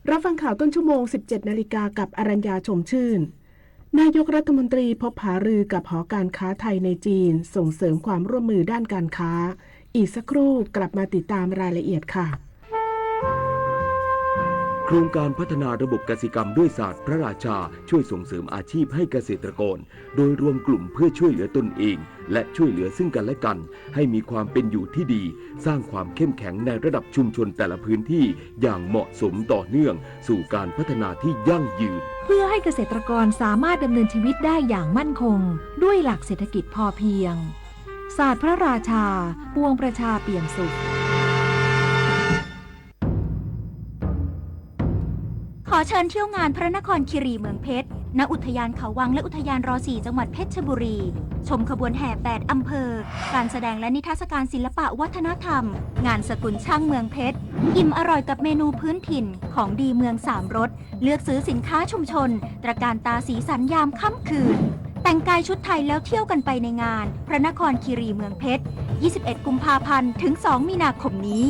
รับฟังข่าวต้นชั่วโมง สิบเจ็ดนาฬิกา กับอรัญญา ชมชื่น นายกรัฐมนตรีพบหารือกับหอการค้าไทยในจีน ส่งเสริมความร่วมมือด้านการค้า อีกสักครู่กลับมาติดตามรายละเอียดค่ะ โครงการพัฒนาระบบกสิกรรมด้วยศาสตร์พระราชา ช่วยส่งเสริมอาชีพให้เกษตรกร โดยรวมกลุ่มเพื่อช่วยเหลือตนเอง และช่วยเหลือซึ่งกันและกัน ให้มีความเป็นอยู่ที่ดี สร้างความเข้มแข็งในระดับชุมชนแต่ละพื้นที่อย่างเหมาะสมต่อเนื่องสู่การพัฒนาที่ยั่งยืน เพื่อให้เกษตรกรสามารถดำเนินชีวิตได้อย่างมั่นคง ด้วยหลักเศรษฐกิจพอเพียง ศาสตร์พระราชา ปวงประชาเปี่ยมสุข ขอเชิญเที่ยวงานพระนครคีรีเมืองเพชร ณ อุทยานเขาวังและอุทยานรสี่ จังหวัดเพชรบุรี ชมขบวนแห่ แปด อำเภอ การแสดงและนิทรรศการศิลปะวัฒนธรรม งานสกุลช่างเมืองเพชร อิ่มอร่อยกับเมนูพื้นถิ่น ของดีเมืองสามรส เลือกซื้อสินค้าชุมชน ตระการตาสีสันยามค่ำคืน แต่งกายชุดไทยแล้วเที่ยวกันไปในงาน พระนครคีรีเมืองเพชร ยี่สิบเอ็ด กุมภาพันธ์ ถึง สอง มีนาคมนี้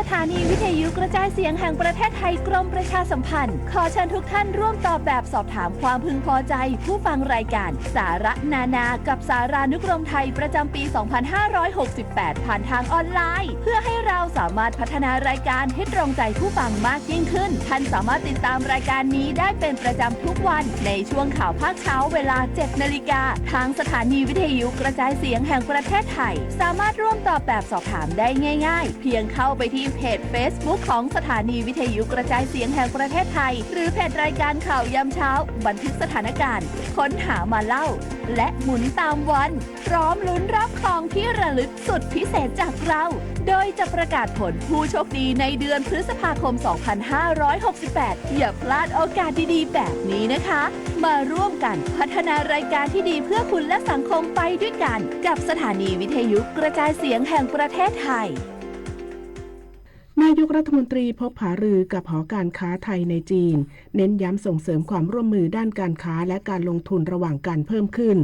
สถานีวิทยุกระจายเสียงแห่งประเทศไทยกรมประชาสัมพันธ์ ขอเชิญทุกท่านร่วมตอบแบบสอบถามความพึงพอใจผู้ฟังรายการสาระนานากับสารานุกรมไทยประจำปี สองพันห้าร้อยหกสิบแปด ผ่านทางออนไลน์ เพื่อให้เราสามารถพัฒนารายการให้ตรงใจผู้ฟังมากยิ่งขึ้น ท่านสามารถติดตามรายการนี้ได้เป็นประจำทุกวันในช่วงข่าวภาคเช้าเวลา เจ็ดนาฬิกา ทางสถานีวิทยุกระจายเสียงแห่งประเทศไทย สามารถร่วมตอบแบบสอบถามได้ง่ายๆ เพียงเข้าไปที่เพจ Facebook ของสถานีวิทยุกระจายเสียงแห่งประเทศไทย หรือเพจรายการข่าวยามเช้า บันทึกสถานการณ์ ค้นหามาเล่า และหมุนตามวัน พร้อมลุ้นรับของที่ระลึกสุดพิเศษจากเรา โดยจะประกาศผลผู้โชคดีในเดือนพฤษภาคม สองพันห้าร้อยหกสิบแปด อย่าพลาดโอกาสดีๆ แบบนี้นะคะ มาร่วมกันพัฒนารายการที่ดีเพื่อคุณและสังคมไปด้วยกัน กับสถานีวิทยุกระจายเสียงแห่งประเทศไทย นายกรัฐมนตรีพบหารือกับหอการค้าไทยในจีน เน้นย้ำส่งเสริมความร่วมมือด้านการค้าและการลงทุนระหว่างกันเพิ่มขึ้น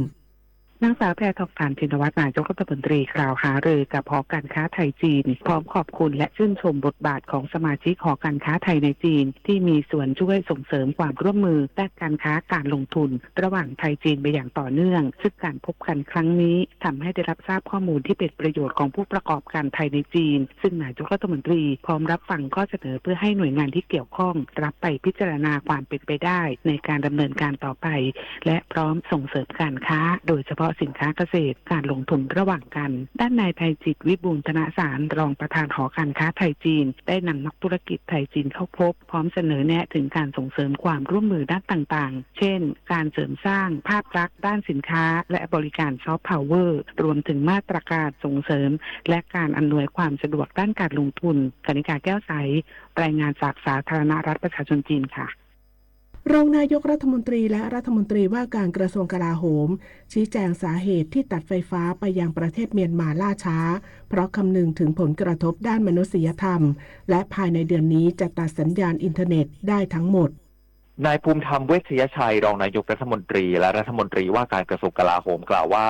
นางสาวแพทองธาร ชินวัตร นายกรัฐมนตรีกล่าวหารือกับหอการค้าไทยจีน พร้อมขอบคุณและชื่นชมบทบาทของสมาชิกหอการค้าไทยในจีน ที่มีส่วนช่วยส่งเสริมความร่วมมือด้านการค้าการลงทุน ระหว่างไทยจีนมาอย่างต่อเนื่อง ซึ่งการพบกันครั้งนี้ทำให้ได้รับทราบข้อมูลที่เป็นประโยชน์ของผู้ประกอบการไทยในจีน ซึ่งนายกรัฐมนตรีพร้อมรับฟังข้อเสนอเพื่อให้หน่วยงานที่เกี่ยวข้องรับไปพิจารณาความเป็นไปได้ในการดำเนินการต่อไป และพร้อมส่งเสริมการค้า โดยเฉพาะสินค้าเกษตร การลงทุนระหว่างกัน ด้านนายไพจิตร วิบูลย์ธนสาร รองประธานหอการค้าไทยจีน ได้นำนักธุรกิจไทยจีนเข้าพบ พร้อมเสนอแนะถึงการส่งเสริมความร่วมมือด้านต่างๆ เช่น การเสริมสร้างภาพลักษณ์ด้านสินค้า และบริการซอฟต์พาวเวอร์ รวมถึงมาตรการส่งเสริม และการอำนวยความสะดวกด้านการลงทุน กนิกา แก้วใส รายงานจากสาธารณรัฐประชาชนจีนค่ะ รองนายกรัฐมนตรีและรัฐมนตรีว่าการกระทรวงกลาโหม ชี้แจงสาเหตุที่ตัดไฟฟ้าไปยังประเทศเมียนมาล่าช้า เพราะคำนึงถึงผลกระทบด้านมนุษยธรรม และภายในเดือนนี้จะตัดสัญญาณอินเทอร์เน็ตได้ทั้งหมด นายภูมิธรรม เวชยชัย รองนายกรัฐมนตรี และรัฐมนตรีว่าการกระทรวงกลาโหมกล่าวว่า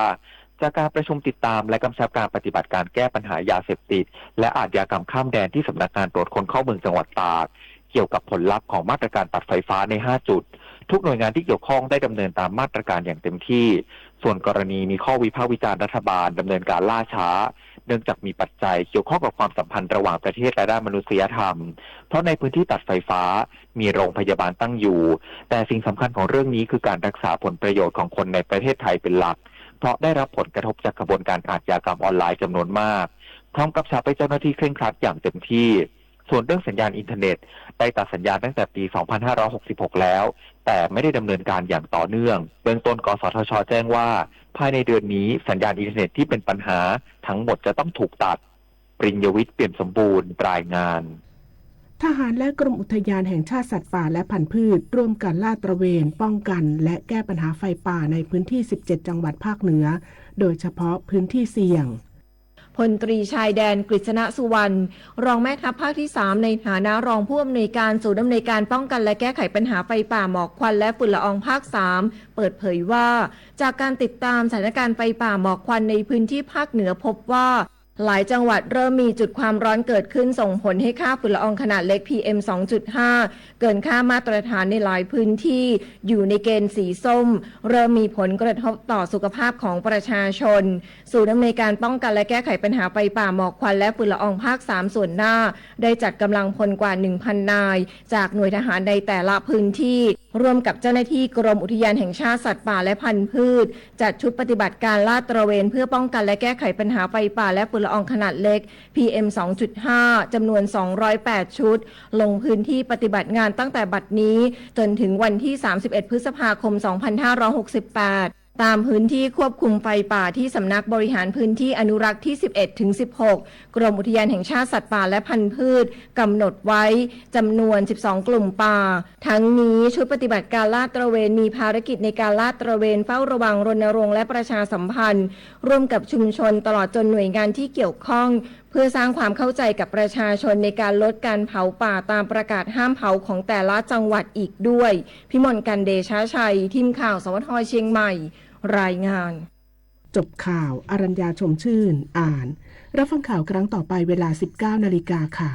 จากการประชุมติดตามและกำชับการปฏิบัติการแก้ปัญหายาเสพติด และอาชญากรรมข้ามแดนที่สำนักงานตรวจคนเข้าเมืองจังหวัดตาก เกี่ยวกับผลลัพธ์ของมาตรการตัดไฟฟ้าใน ห้า จุด ทุกหน่วยงานที่เกี่ยวข้องได้ดำเนินตามมาตรการอย่างเต็มที่ ส่วนกรณีมีข้อวิพากษ์วิจารณ์รัฐบาลดำเนินการล่าช้า เนื่องจากมีปัจจัยเกี่ยวข้องกับความสัมพันธ์ระหว่างประเทศและด้านมนุษยธรรม เพราะในพื้นที่ตัดไฟฟ้ามีโรงพยาบาลตั้งอยู่ แต่สิ่งสำคัญของเรื่องนี้คือการรักษาผลประโยชน์ของคนในประเทศไทยเป็นหลัก เพราะได้รับผลกระทบจากขบวนการอาชญากรรมออนไลน์จำนวนมาก พร้อมกำชับให้เจ้าหน้าที่เคร่งครัดอย่างเต็มที่ ส่วนเรื่องสัญญาณอินเทอร์เน็ต ได้ตัดสัญญาณตั้งแต่ปี สองพันห้าร้อยหกสิบหก แล้ว แต่ไม่ได้ดำเนินการอย่างต่อเนื่อง เบื้องต้น กสทช แจ้งว่า ภายในเดือนนี้สัญญาณอินเทอร์เน็ตที่เป็นปัญหาทั้งหมดจะต้องถูกตัด ปริญญวิทย์ เปี่ยมสมบูรณ์ รายงาน ทหารและกรมอุทยานแห่งชาติสัตว์ป่าและพันธุ์พืช ร่วมกันลาดตระเวน ป้องกัน และแก้ปัญหาไฟป่าในพื้นที่ สิบเจ็ด จังหวัดภาคเหนือ โดยเฉพาะพื้นที่เสี่ยง พลตรีชายแดน กฤษณะสุวรรณ รองแม่ทัพภาคที่ สาม ในฐานะรองผู้อำนวยการศูนย์อำนวยการป้องกันและแก้ไขปัญหาไฟป่าหมอกควันและฝุ่นละอองภาค สาม เปิดเผยว่า จากการติดตามสถานการณ์ไฟป่าหมอกควันในพื้นที่ภาคเหนือพบว่า หลายจังหวัดเริ่มมีจุดความร้อนเกิดขึ้นส่งผลให้ค่าฝุ่นละอองขนาดเล็ก พีเอ็ม สองจุดห้า เกินค่ามาตรฐานในหลายพื้นที่ อยู่ในเกณฑ์สีส้ม เริ่มมีผลกระทบต่อสุขภาพของประชาชน ศูนย์อำนวยการป้องกันและแก้ไขปัญหาไฟป่าหมอกควันและฝุ่นละอองภาคสามส่วนหน้า ได้จัดกำลังพลกว่า หนึ่งพัน นาย จากหน่วยทหารในแต่ละพื้นที่ ร่วมกับเจ้าหน้าที่กรมอุทยานแห่งชาติสัตว์ป่าและพันธุ์พืช จัดชุดปฏิบัติการลาดตระเวนเพื่อป้องกันและแก้ไขปัญหาไฟป่าและฝุ่นละอองขนาดเล็ก พีเอ็ม สองจุดห้า จำนวน สองร้อยแปด ชุด ลงพื้นที่ปฏิบัติงานตั้งแต่บัดนี้ จนถึงวันที่ สามสิบเอ็ด พฤษภาคม สองพันห้าร้อยหกสิบแปด ตามพื้นที่ควบคุมไฟป่าที่สำนักบริหารพื้นที่อนุรักษ์ที่ สิบเอ็ด ถึง สิบหก กรมอุทยานแห่งชาติสัตว์ป่าและพันธุ์พืช กำหนดไว้จำนวน สิบสอง กลุ่มป่า ทั้งนี้ชุดปฏิบัติการลาดตระเวนมีภารกิจในการลาดตระเวนเฝ้าระวังรณรงค์และประชาสัมพันธ์ ร่วมกับชุมชนตลอดจนหน่วยงานที่เกี่ยวข้อง เพื่อสร้างความเข้าใจกับประชาชนในการลดการเผาป่าตามประกาศห้ามเผาของแต่ละจังหวัดอีกด้วย พิมลกันต์ เดชะชัย ทีมข่าว สวท เชียงใหม่ รายงาน จบข่าว อรัญญา ชมชื่น อ่าน รับฟังข่าวครั้งต่อไปเวลา สิบเก้า นาฬิกาค่ะ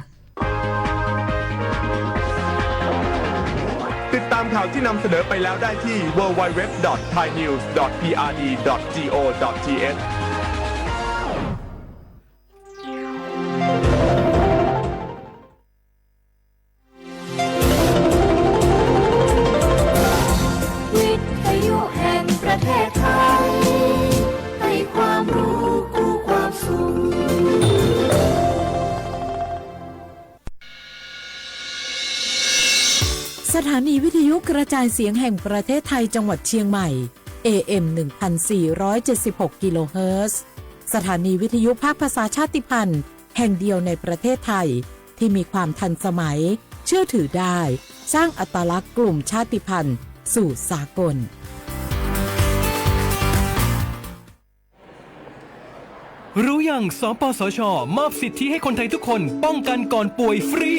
ติดตามข่าวที่นำเสนอไปแล้วได้ที่ ดับเบิลยู ดับเบิลยู ดับเบิลยู ดอท ไทยนิวส์ ดอท พีอาร์ดี ดอท จี โอ ดอท ที เอช วิทยุแห่งประเทศไทย ให้ความรู้คู่ความสุข สถานีวิทยุกระจายเสียงแห่งประเทศไทยจังหวัดเชียงใหม่ เอ เอ็ม หนึ่งพันสี่ร้อยเจ็ดสิบหก กิโลเฮิรตซ์ สถานีวิทยุภาคภาษาชาติพันธุ์แห่งเดียวในประเทศไทย ที่มีความทันสมัย เชื่อถือได้ สร้างอัตลักษณ์กลุ่มชาติพันธุ์สู่สากล รู้ยัง สปสช มอบสิทธิให้คนไทยทุกคนป้องกันก่อนป่วยฟรี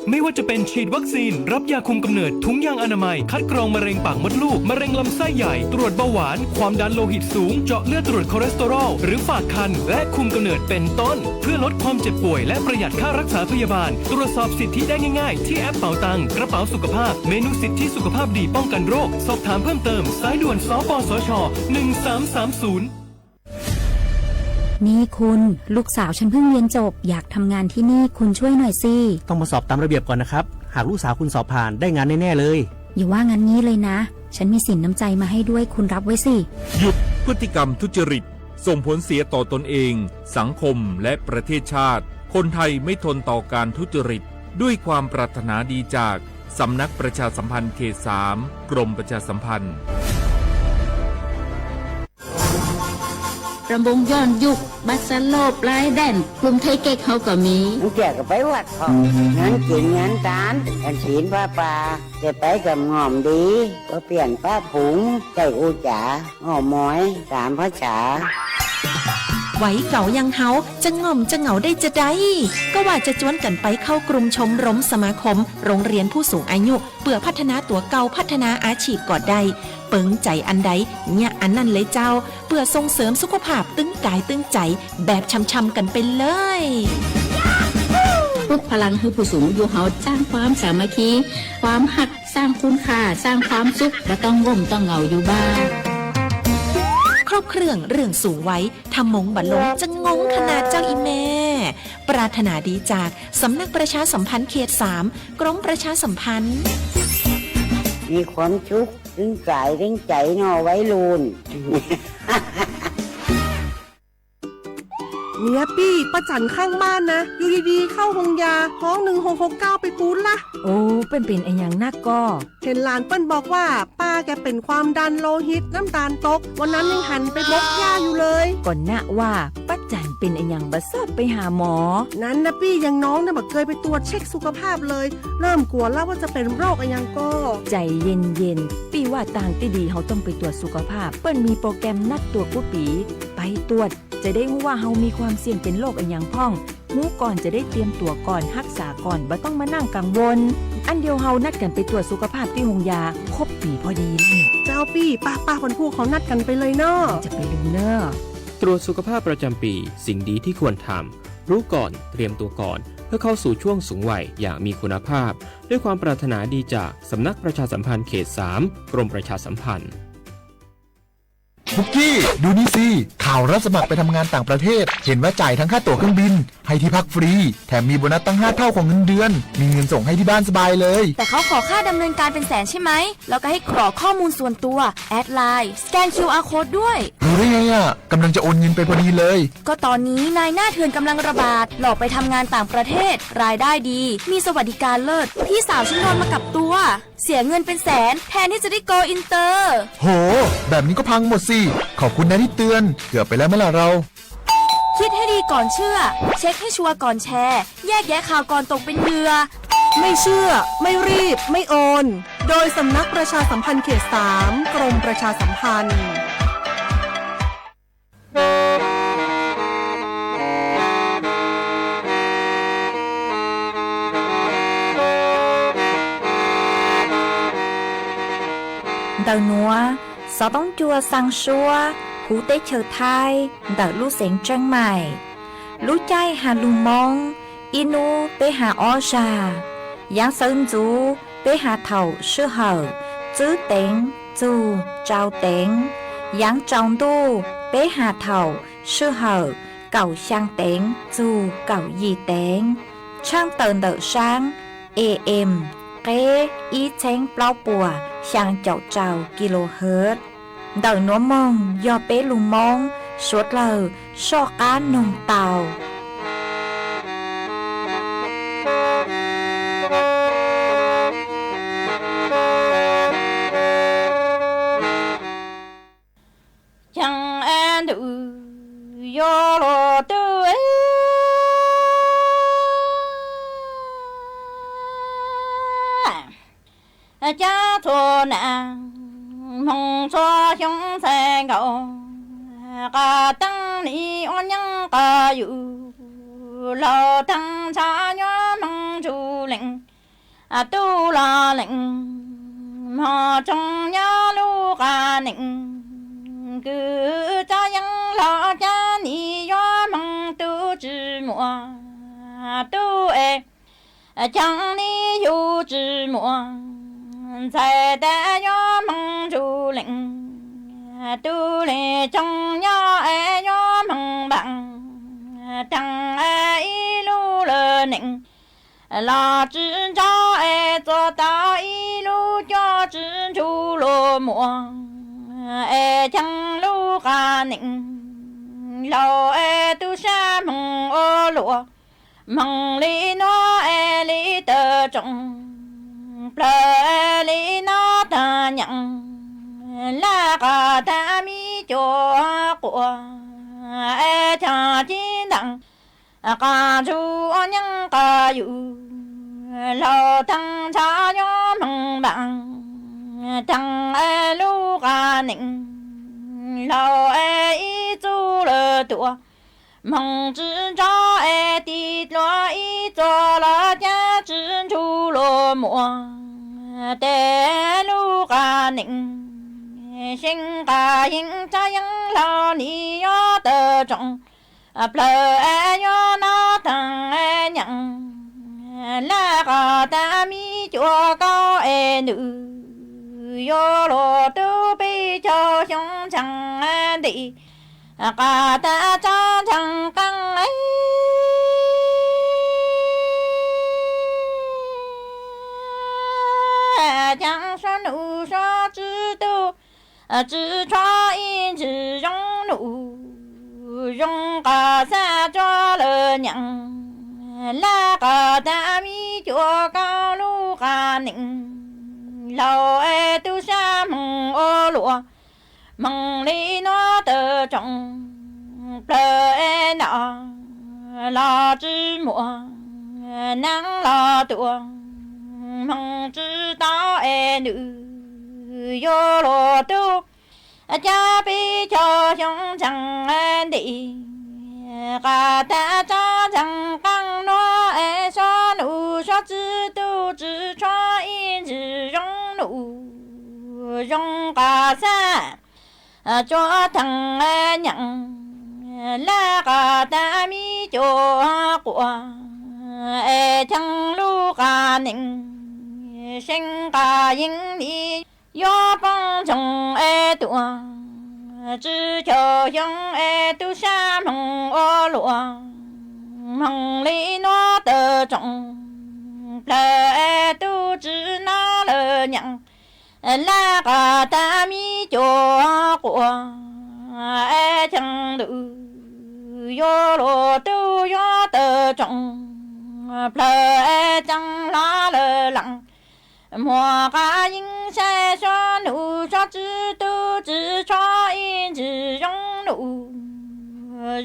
ไม่ว่าจะเป็นฉีดวัคซีน รับยาคุมกำเนิด ถุงยางอนามัย คัดกรองมะเร็งปากมดลูก มะเร็งลำไส้ใหญ่ ตรวจเบาหวาน ความดันโลหิตสูง เจาะเลือดตรวจคอเลสเตอรอล หรือฝากครรภ์ และคุมกำเนิดเป็นต้น เพื่อลดความเจ็บป่วยและประหยัดค่ารักษาพยาบาล ตรวจสอบสิทธิได้ง่ายๆ ที่แอปเป๋าตัง กระเป๋าสุขภาพ เมนูสิทธิสุขภาพดีป้องกันโรค สอบถามเพิ่มเติม สายด่วน สปสช หนึ่งสามสามศูนย์ นี่คุณ ลูกสาวฉันเพิ่งเรียนจบ อยากทำงานที่นี่ คุณช่วยหน่อยสิ ต้องมาสอบตามระเบียบก่อนนะครับ หากลูกสาวคุณสอบผ่าน ได้งานแน่ๆเลย อย่าว่างั้นงี้เลยนะ ฉันมีสินน้ำใจมาให้ด้วย คุณรับไว้สิ หยุดพฤติกรรมทุจริต ส่งผลเสียต่อตนเอง สังคม และประเทศชาติ คนไทยไม่ทนต่อการทุจริต ด้วยความปรารถนาดีจาก สำนักประชาสัมพันธ์เขตสาม กรมประชาสัมพันธ์ รำวงย้อนยุค บัสโลปลายแดน กลุ่มไทเก๊กเฮาก็มี บางเทื่อก็ไปวัดพร้อม งานกินงานตาน ฉันศีลผ้าป่า ได้ไปกับง่อมดี ก็เปลี่ยนปะผง ใช้อู้จ๋า อ้อมอย ตามภาษา วัยเก่าอย่างเฮา จะง่อมจะเหงาได้จะใด ก็ว่าจะจวนกันไปเข้ากลุ่มชมรมสมาคม โรงเรียนผู้สูงอายุ เปื่อพัฒนาตั๋วเก่า พัฒนาอาชีพก็ได้ เปิงใจ๋อันใด เยียะอันนั้นเลยเจ้า เปื่อส่งเสริมสุขภาพตึงกายตึงใจ๋ แบบช่ำๆ กันไปเลย ปลุกพลังหื้อผู้สูงอายุเฮา สร้างความสามัคคี ความฮัก สร้างคุณค่า สร้างความสุข บ่ต้องง่มต้องเหงาอยู่บ้าน ครบเครื่องเรื่องสูงวัย ถ้ามงบ่ลง จะงงขนาดเจ้าอีแม่ ปรารถนาดีจาก สำนักประชาสัมพันธ์เขตสาม กรมประชาสัมพันธ์ มีความสุข ตึงกายตึงใจ๋เนาะวัยรุ่น เมียปี้ ป้าจั๋นข้างบ้านนะ อยู่ดีๆ เข้าโฮงยา ฮ้อง หนึ่งหกหกเก้า ไปปู๊ดละ โอ้ เปิ้นเป๋นอะหยังนักก่อ เห็นหลานเปิ้นบอกว่า ป้าแกเป็นความดันโลหิต น้ำตาลตก วันนั้นยังหันไปบกหญ้าอยู่เลย ก่อนนะว่า ป้าจั๋นเป๋นอะหยังบ่ชอบไปหาหมอ นั้นนะปี้ อย่างน้องเนี่ยบ่เคยไปตรวจเช็คสุขภาพเลย เริ่มกลัวแล้วว่าจะเป็นโรคอะหยังก่อ ใจ๋เย็นๆ ปี้ว่าตางตี้ดีเฮาต้องไปตรวจสุขภาพ เปิ้นมีโปรแกรมนัดตรวจกู้ปี๋ ไปตรวจ จะได้ฮู้ว่าเฮามีความเสี่ยงเป็นโรคอะหยังพ่อง ฮู้ก่อนจะได้เตรียมตั๋วก่อน ฮักษาก่อน บ่ต้องมานั่งกังวล อันเดียวเฮานัดกั๋นไปตรวจสุขภาพตี้โฮงยา ครบปี๋พอดีนั่น เจ้าปี้ ป้าๆ วันพูกเฮานัดกั๋นไปเลยเนาะ จะไปลืมเน่อ ตรวจสุขภาพประจำปี สิ่งดีที่ควรทำ รู้ก่อน เตรียมตัวก่อน เพื่อเข้าสู่ช่วงสูงวัยอย่างมีคุณภาพ ด้วยความปรารถนาดีจากสำนักประชาสัมพันธ์เขตสาม กรมประชาสัมพันธ์ ปุกกี้ ดูนี่สิ ข่าวรับสมัครไปทำงานต่างประเทศ เห็นว่าจ่ายทั้งค่าตั๋วเครื่องบิน ให้ที่พักฟรี แถมมีโบนัสตั้งห้าเท่าของเงินเดือน มีเงินส่งให้ที่บ้านสบายเลย แต่เขาขอค่าดำเนินการเป็นแสนใช่ไหม แล้วก็ให้กรอกข้อมูลส่วนตัว แอดไลน์ สแกน คิวอาร์ โค้ดด้วย รู้ได้ไงอ่ะ กำลังจะโอนเงินไปพอดีเลย ก็ตอนนี้นายหน้าเถื่อนกำลังระบาด หลอกไปทำงานต่างประเทศ รายได้ดี มีสวัสดิการเลิศ พี่สาวฉันโดนมากับตัว เสียเงินเป็นแสน แทนที่จะได้โกลอินเตอร์ โห แบบนี้ก็พังหมดสิ ขอบคุณนะที่เตือน เกือบไปแล้วไหมล่ะเรา คิดให้ดีก่อนเชื่อ เช็คให้ชัวร์ก่อนแชร์ แยกแยะข่าวก่อนตกเป็นเหยื่อ ไม่เชื่อ ไม่รีบ ไม่โอน โดยสำนักประชาสัมพันธ์เขตสาม กรมประชาสัมพันธ์ Ntawm nuav, xov tooj cua xaa suab huv teb chaws Thaib ntawm lub xeev Tseeb Maim. Lub caij has lug Moob, ib nub peb has ob zag. Yaav xawv ntxuv peb has thaum sij hawm tswb teev txug tsau teev. Yaav tsaus ntuj peb has thaum sij hawm kaum xyaa teev txug kaum yim teev. Tshaaj tawm ntawm saab A M, qeb ib txheeb plaub puas xyaa caum rau kilohertz. Ntawm nuav moog yog peb lug Moob suav dlawg soj qaab noog tau. Caag ntug yuav luag tub, cab txhua nam moog txhua xyoo ntxhais nkaus, qas teeb nim ua nyeeb qas yug, laug teeb ntshav nyob moog tsuj leej, tub los leej, mog tsoog nyob lub qas neem, kws tsob yeeb los cab nim yuav moog tub tsi muaj, tub es caag nim yug tsi muaj, ntxhais tab yuav moog tsuj leej, tub le tsoog nyob es yuav moog npaam, taag ib lub lawm neem, los tsi nrov es txuas tau ib lub cuab tsi nrug luag muaj, es caag lub qas neem, laug es tub sab moog ua luaj, moog li nuav es li tawm tsoom, plawg es li nov taag nyaam, laj qas tab mi cuag quas, es caag ci ntaam, qas ntsug ua nyeeb qas yug, laug taag ntshav yuav moog npaam, taag es lub qas neem, laug es ib txuj lawm tuaj, moog tsi nrov es tig dlua ib txuas los cab tsi nrug luag muaj, tes lub qas neem, xyee qas yeeb tsob yeeb laug nim yuav tawm tsoom, plawg es yuav nov taag nyaam, laj qas tab mi cuag kaub es nws, yuav luag tub peb caug xyoo ntseeg ntim, qas tab tsob ntseeg qaab, caag suab nuj suab tswb tub, tswb tshuab ib ntsis zoo nuj zoo qas xaj tsuab lawm nyaam, laj qas tab mi cuag kaub lub qas neem, laug es tub sab moog ua luaj, moog li nuav tawm tsoom, plawg es nov los tsi muaj, naab los tuaj, moog tsi tau es nws, yuav luag tub, cab peb caug xyoo ntseeg ntim, qas tab tsob ntseeg qaab nuav es suab nuj suab tswb tub tswb tshuab ib ntsis zoo nuj zoo qas xaj tsuab taag nyaam, laj qas tag me cuam quas, es cheem lub qas nees, seev qas yeeb li yuav poob ntsoog es tuaj, tsw caum xyoo es tub sab hmoov ua luam, hmoov li nuav tawm tsoom plawg es tub tsw nab lawm nyaam, laj qas tag me cuam quas, es cheem ntws yuav luag tub yuav tawm tsoom plawg es tseem hla lawm leej. Muag qas yeeb saib suab num suab tsw, tub tsw tshuab ib ntsis zoo num,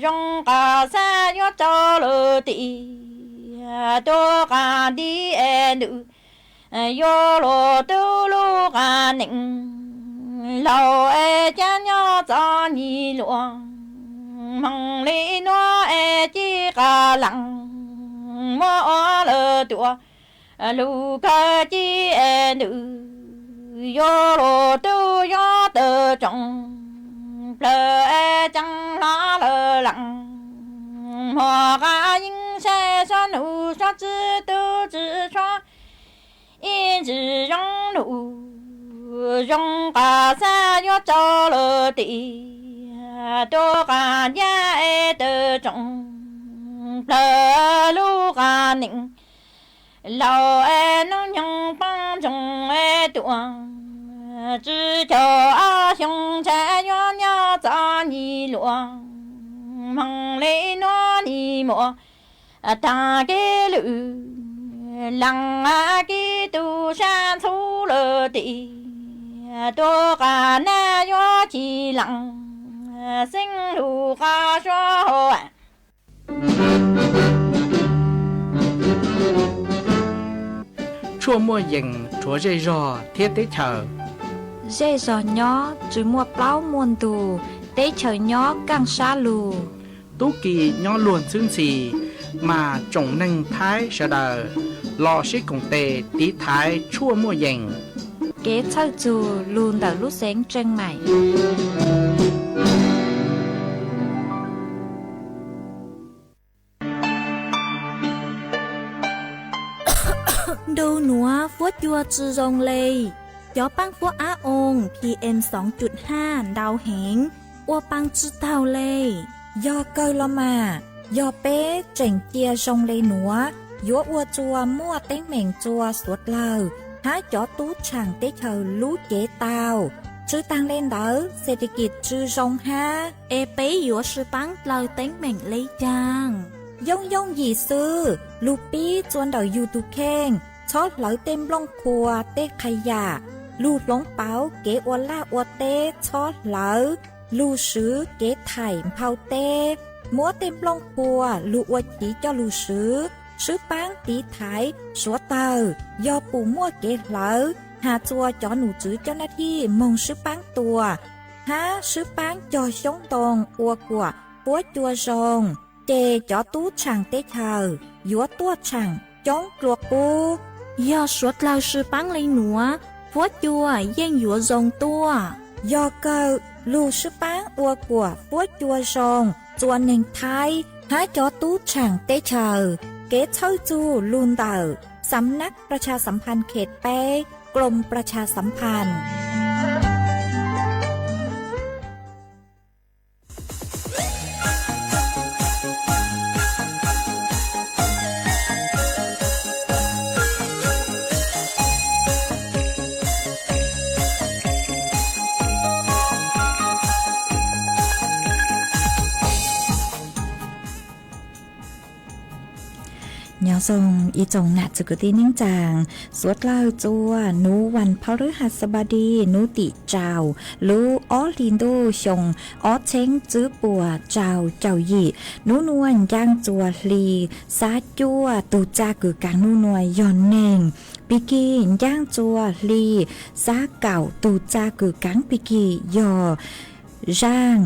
zoo qas xab yuav rau lawm tim, tuaj qas nti es ntws yuav luag tub lub qas nees, laug es cab nyob txom nyem luam, hmoov li nuav es ci qas leej, muab ua lawm tuaj lug kawg ci es ntws, yuav luag tub yuav tawm tsoom plawg es tseem hla lawm leej. Muag qas yeeb saib suab num suab tsw, tub tsw tshuab ib ntsis zoo num, zoo qas xab yuav rau lawm tim, tuaj qas ncaj es tawm tsoom plawg lub qas nees, laug es noob nyoog poob ntsoog es tuaj, tsw caum ob xyoo ntshai yuav nyob txom nyem luam, hmoov li nuav nim muaj taag kev lwm, leej kev tub sab ntxhub lawm tim, tuaj qas nab yuav ci leej, xeeb lug qas suab hauv. Tshuaj muaj yees rhuav zej zog thiab teb chaws. Zej zog nyob tsw muaj plaub muaj ntug, teb chaws nyob kaaj sab lug. Tub ki nyob luag ntxhwb ntxhi, mas tsoom neeg Thaib sawv daws los sib koom tes tiv thaiv tshuaj muaj yees. Kev txhawj txug lug ntawm lub xeev Tseej Maim. Ntu nuav fuab cua tsw zoo le, cov paab fuab ab oo PM xoo cum haj ntau heev, ua paa tsw taug le. Yog kawg los mas, yog peb tseem cia zoo le nuav, yuav ua txuas muaj teeb meem txua suav dlawg hab cov tub tshaam teb chaws lub cev tau. Tsw taag le ntawd, xes tes kis tsw zoo hab, es peb yuav sib paab dlaws teeb meem le caag? Yooj yooj yim xwb, lug pib txua ntawm yug tug kheej, txhob hlawv tej nplooj qhua tej qha yam, lug hloov pauv kev ua laj ua teb txhob hlawv, lug swv kev thaim nphau teb, muab tej nplooj qhua lug ua chiv coj lug swv, swb paab tiv thaiv suav dlawg. Yog pum muaj kev hlawv, has txua cov num tswv coj nab thij moog swb paab tua, hab swb paab cog xyoob ntoo ua kuam fuab cua zoo, ces cov tub tshaam teb chaws yuav tuaj tshaam coob dlua qub. Yog suav dlawg swb paab le nuav, fuab cua yeej yuav zoo tuaj. Yog kawg, lug swb paab ua kuam fuab cua zoo txua neeg Thaib hab cov tub tshaam teb chaws. Kev txhawj txug lug ntawm Xam nab Pras Tshas Xam Phas Khet peb, Krom Pras Tshas Xam Phas. Nyob zoo ib tsoom nam txiv kwv tij neej tsaa, suav dlawg txua nuv vas phau lwb has xab pas dis nuv tim rau lub ob hli ntuj xyoo ob txheeb tswb puas rau caum yim. Nub nuav ncaaj txua hli xab cuaj, tug txaj kws kaav nub nuav yog neeg Pig Kig. Ncaaj txua hli xab kaum, tug txaj kws kaav Pig Kig yog zaaj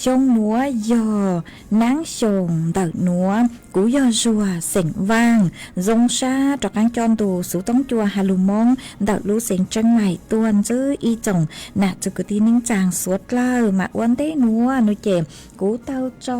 Xyoo nuav yog naab xyoos ntawm nuav, kuv yog Zuag xeem Vaaj, zoo sab rov qaab coj ntu xuv toob cua ha lug Moob ntawm lub xeev Tseeb Maim tuaj ntsib ib tsoom nam txwv kwv tij neej tsaa suav dlawg. Mas ua ntej nuav nua ces kuv tau tso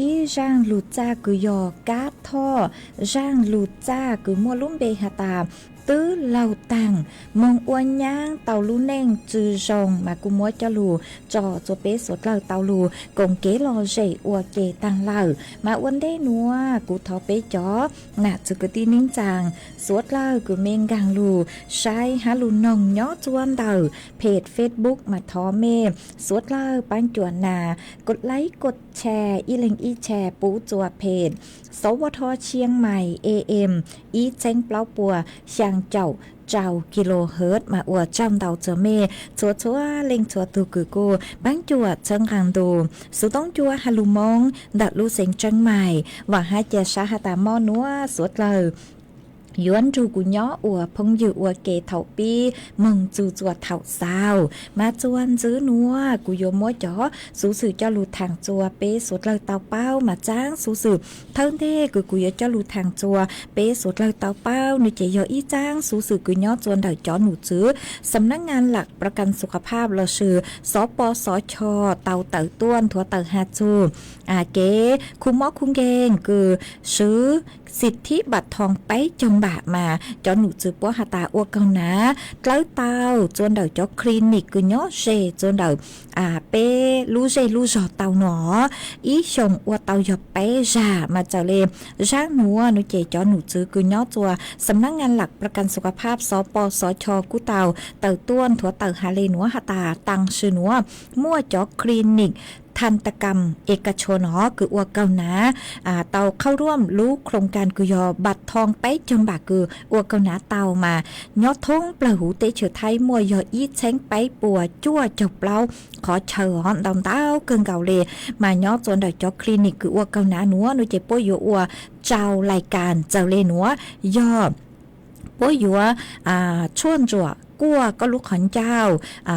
ib zaaj lug txaj kws yog Kab Thoj, zaaj lug txaj kws muaj lub npe has tas Twb Laug Taag, moog ua nyaab tau lub neej tsw zoo, mas kuv muab coj lug tso tsua peb suav dlawg tau lug koom kev lom zem ua ke taag lawm. Mas ua ntej nuav kuv thov peb cov nam txwv kwv tij neej tsaa suav dlawg kws mej nkaag lug saib hab lug noog nyob tsua ntawm page Facebook, mas thov mej suav dlawg paab cuam nas kos laib kos share ib leeg ib share puv tsua page Sov Vo Thov Tshiab Mais A M ib txheeb plaub puas xyaa caum rau kilohertz, mas ua tsaug ntau tsua mej txhua txhua leej txhua tug kws kuj paab cuam txhawb nqaa ntu xuv toob cua ha lug Moob ntawm lub xeev Tseeb Maim. Vaam hab ca sab has tas mob nuav suav dlawg yuav nrug kuv nyob ua phooj ywg ua ke thaum pib moog txug tsua thaum xaus. Mas tsua ntsib nuav kuv yuav muab cov xuv xwm coj lug thaam tsua peb suav dlawg tau paub. Mas tsaab xuv xwm thawj ntej kws kuv yuav coj lug thaam tsua peb suav dlawg tau paub nua ces yog ib tsaab xuv xwm kws nyob tsua ntawm cov num txwv Xam Nab Ngaa Lam Pra Kan Su Kha Phaj lossis Xov Pov Xov Cho tau tawm tuaj nthuav tawm has txug kev khu mob khu nkeeg kws swv xim thib npam thoo peb caug npam, mas cov num txwv puab has tas ua kaug nav dlawb tau tsua ntawm cov clinic kws nyob ze tsua ntawm peb lub zej lub zog tau nua, ib xyoos ua tau yog peb zag. Mas txawm le zaab nuav nua ces cov num txwv kws nyob tsua Xam Nab Ngaa Lam Pra Kan Su Kha Phaj Xov Pov Xov Cho kuj tau tawm tuaj nthuav tawm has le nuav has tas taag sim nuav muaj cov clinic Than Ta Kam Eka Chon no kws ua kaug nav tau qhau ruam lub khoo kaan kws yog npam thoo peb caug npam kws ua kaug nav tau, mas nyob thoob plawg huv teb chaws Thaib muaj yog ib txheeb peb puas cuaj caug plaub qhov chaw os, ntau ntau kawg nkaus le. Mas nyob tsua ntawm cov clinic kws ua kaug nav nuav nua ces puab yuav ua tsau lais kas txawm le nuav, yog puab yuav tshuaj ntsuam kuaj koj lub qhov ncauj,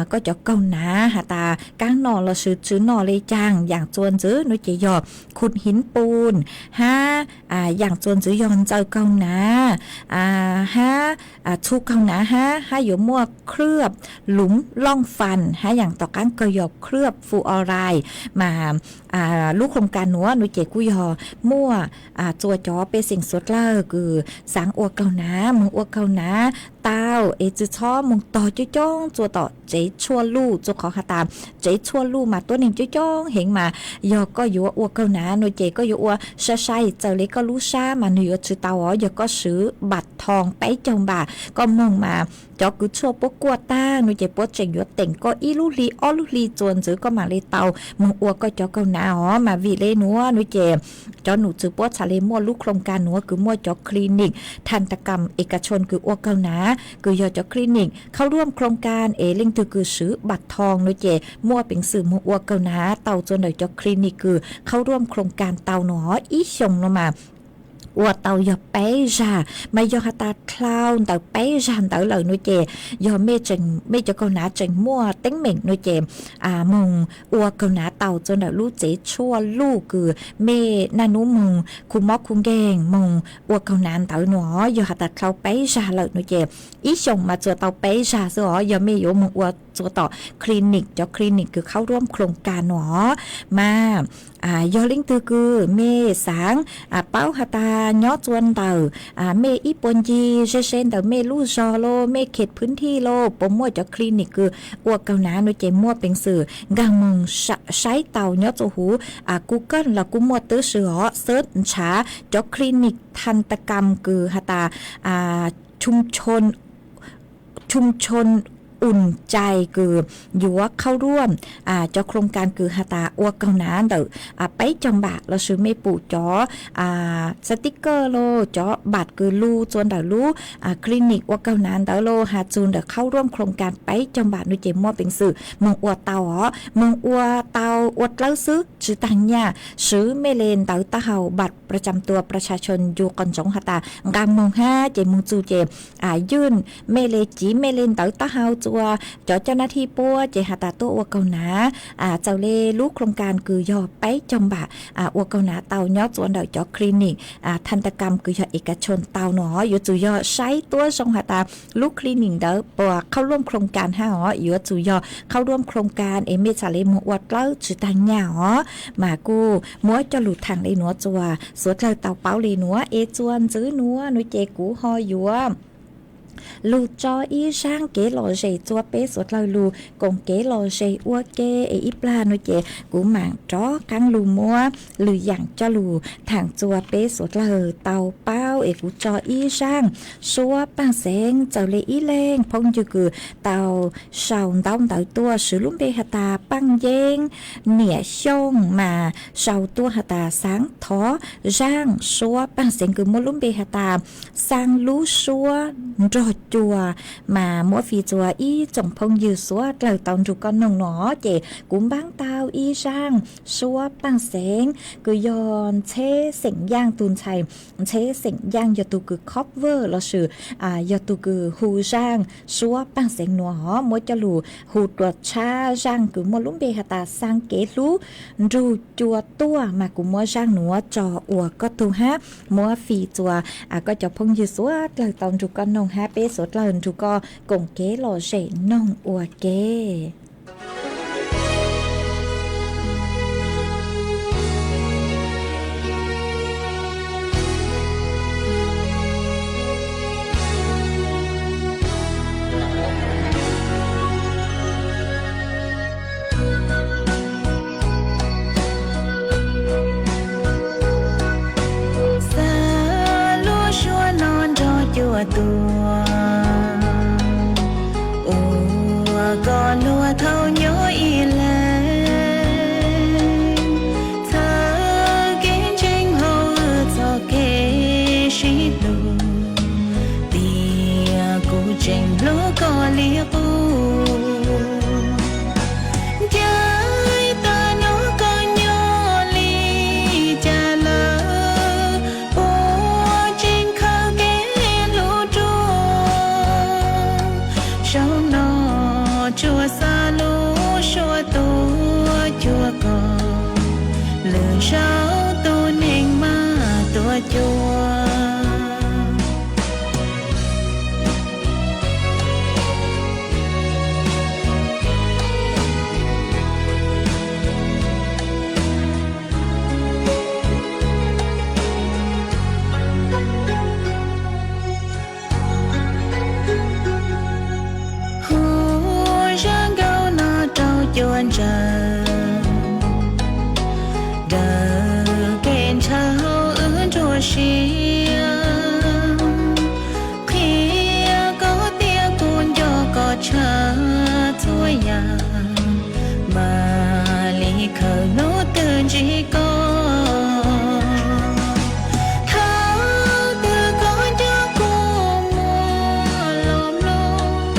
koj cov kaug nav has tas kaab noj lossis tsw noj le caag. Yaam tsua ntswv nua ces yog khun hiv pun hab, yaam tsua ntswv yog ntxaws kaug nav hab, txhu kaug nav hab, hab yuav muaj khwb lum looj fas hab yaam tom qaab kawg yog khwb fluoride. Mas lub khoo kaan nuav nua ces kuj yog muaj tsua cov pej xeem suav dlawg kws xaav ua kaug nav moog ua kaug nav tau es tsi txhob moog tog coob coob tsua tom tsev tshuaj luj, tsua qhov has tas tsev tshuaj luj mas tuab neeg coob coob heev, mas yog koj yuav ua kaug nav nua ces koj yuav ua sai sai txawm le koj lub sab mas nwg yuav tsw tau os. Yog koj swv npam thoo peb caug npam koj moog mas cov kws tshuaj puab kuaj taag nua ces puab tseem yuav teem koj ib lub hli ob lub hli tsua ntswv koj maam le tau moog ua koj cov kaug nav os. Mas vim le nuav nua ces cov num txwv puab txhad le muaj lub khoo kaan nuav kws muaj cov clinic Than Ta Kam Eka Chon kws ua kaug nav, kws yog cov clinic qhau ruam khoo kaan es leej twg kws swv npam thoo nua ces muaj peev xwm moog ua kaug nav tau tsua ntawm cov clinic kws qhau ruam khoo kaan tau nua, ib xyoos nua mas ua tau yog peb zag. Mas yog has tas dlhau ntawm peb zag ntawd lawm nua ces yog mej cov kaug nav tseem muaj teeb meem nua ces moog ua kaug nav tau tsua ntawm lub tsev tshuaj luj kws mej naj nub moog khu mob khu nkeeg moog ua kaug nav ntawd nua. Yog has tas dlhau peb zag lawm nua ces ib xyoos mas tsuas tau peb zag xwb os, yog mej yuav moog ua tsua tom clinic, cov clinic kws qhau ruam khoo kaan nua. Mas yog leej twg kws mej xaav paub has tas nyob tsua ntawm mej ib puag ncig ze ze ntawm mej lub zog los mej khej phwv thij los puas muaj cov clinic kws ua kaug nav nua ces muaj peev xwm nkaag moog saib tau nyob tsua huv Google los kuj muaj tub si os. Search ntshav cov clinic Than Ta Kam kws has tas chum chon un cai kws yuav qhau ruam cov khoo kaan kws has tas ua kaug nav ntawm peb caug npam lossis mej pum cov sticker los cov npam kws lug tsua ntawm lub clinic ua kaug nav ntawd los has txug ntawm qhau ruam khoo kaan peb caug npam nua ces muaj peev xwm moog ua tau os. Moog ua tau ua dlawb xwb tsi taag nyaj, swv mej le ntawv taub hau บัตรประจำตัวประชาชน yug qhov ntsoov has tas nqaa moog hab ces moog txug ces ywj mej le civ mej le ntawv taub hau txug ua cov coj nab thij puab ces has tas tuaj ua kaug nav, txawm le lub khoo kas kws yog peb caug npam ua kaug nav tau nyob txua ntawm cov clinic tham ta kam kws yog ekachoos tau no, yuav tsum yog saib tuab zoo has tas lub clinic ntawd puas khauj luam khoo kas hab os, yuav tsum yog khauj luam khoo kas es mej txham le moog ua dlawb tsi taag nyaj os. Mas kuj muab coj lug thaam le nuav txua suav dlawg tau paub le nuav es txua ntxiv nuav nuav ces kuv ho yuav lug tso ib zaaj kev lom zem txua peb suav dlawg lug koom kev lom zem ua ke es ib plag nuav ces kuv maam rov qaab lug muab lwm yaam coj lug thaam txua peb suav dlawg tau paub es kuv tso ib zaaj suab paaj xeev txawm le ib leeg phooj ywg kws tau sau ntaub ntawv tuaj swv lub npe has tas Paaj Yeeb, niam Xyooj mas sau tuaj has tas xaav thov zaaj suab paaj xeev kws muaj lub npe has tas xaa lub suab nrog cua mas muab fij txua ib tsoom phooj ywg suav dlawg tau nrug koj noog no ces kuv npaab tau ib zaaj suab paaj xeev kws yog ntxheb xeem yaaj tug ntxhais ntxheb xeem yaaj yog tug kws cover lossis yog tug kws hu zaaj suab paaj xeev nuav hov muab coj lug hu dlua tshab zaaj kws muaj lub npe has tas xaa kev hlub nrug cua tuaj mas kuv muab zaaj nuav tso ua koj tug hab muab fij txua koj cov phooj ywg suav dlawg tau nrug koj noog hab peb suav dlawg nrug koj koom kev lom zem noog ua ke. Xaa lub suab no nrog cua tuaj, ua koj luag thaum nyob ib leeg, txhawb kev ntseeg hauv wb txoj kev sib hlub, tias kuv tseem hlub koj li qub. Ncaim tas nuav koj nyob li cas lawm, puas tseem khaws kev hlub ruaj? Zaum no tsuas xa lub suab tuaj cuag koj, lwm zaug tus neeg maj tuaj cuag. Hu zaj nkauj no rau cua ntsaws, daws kev ntshaw hauv wb nruab siab. Qhia koj tias kuv nco koj tshaj txhua yam, mam li khaws hlub twg ntsib koj. Thaum twg koj nco kuv muaj los mloog,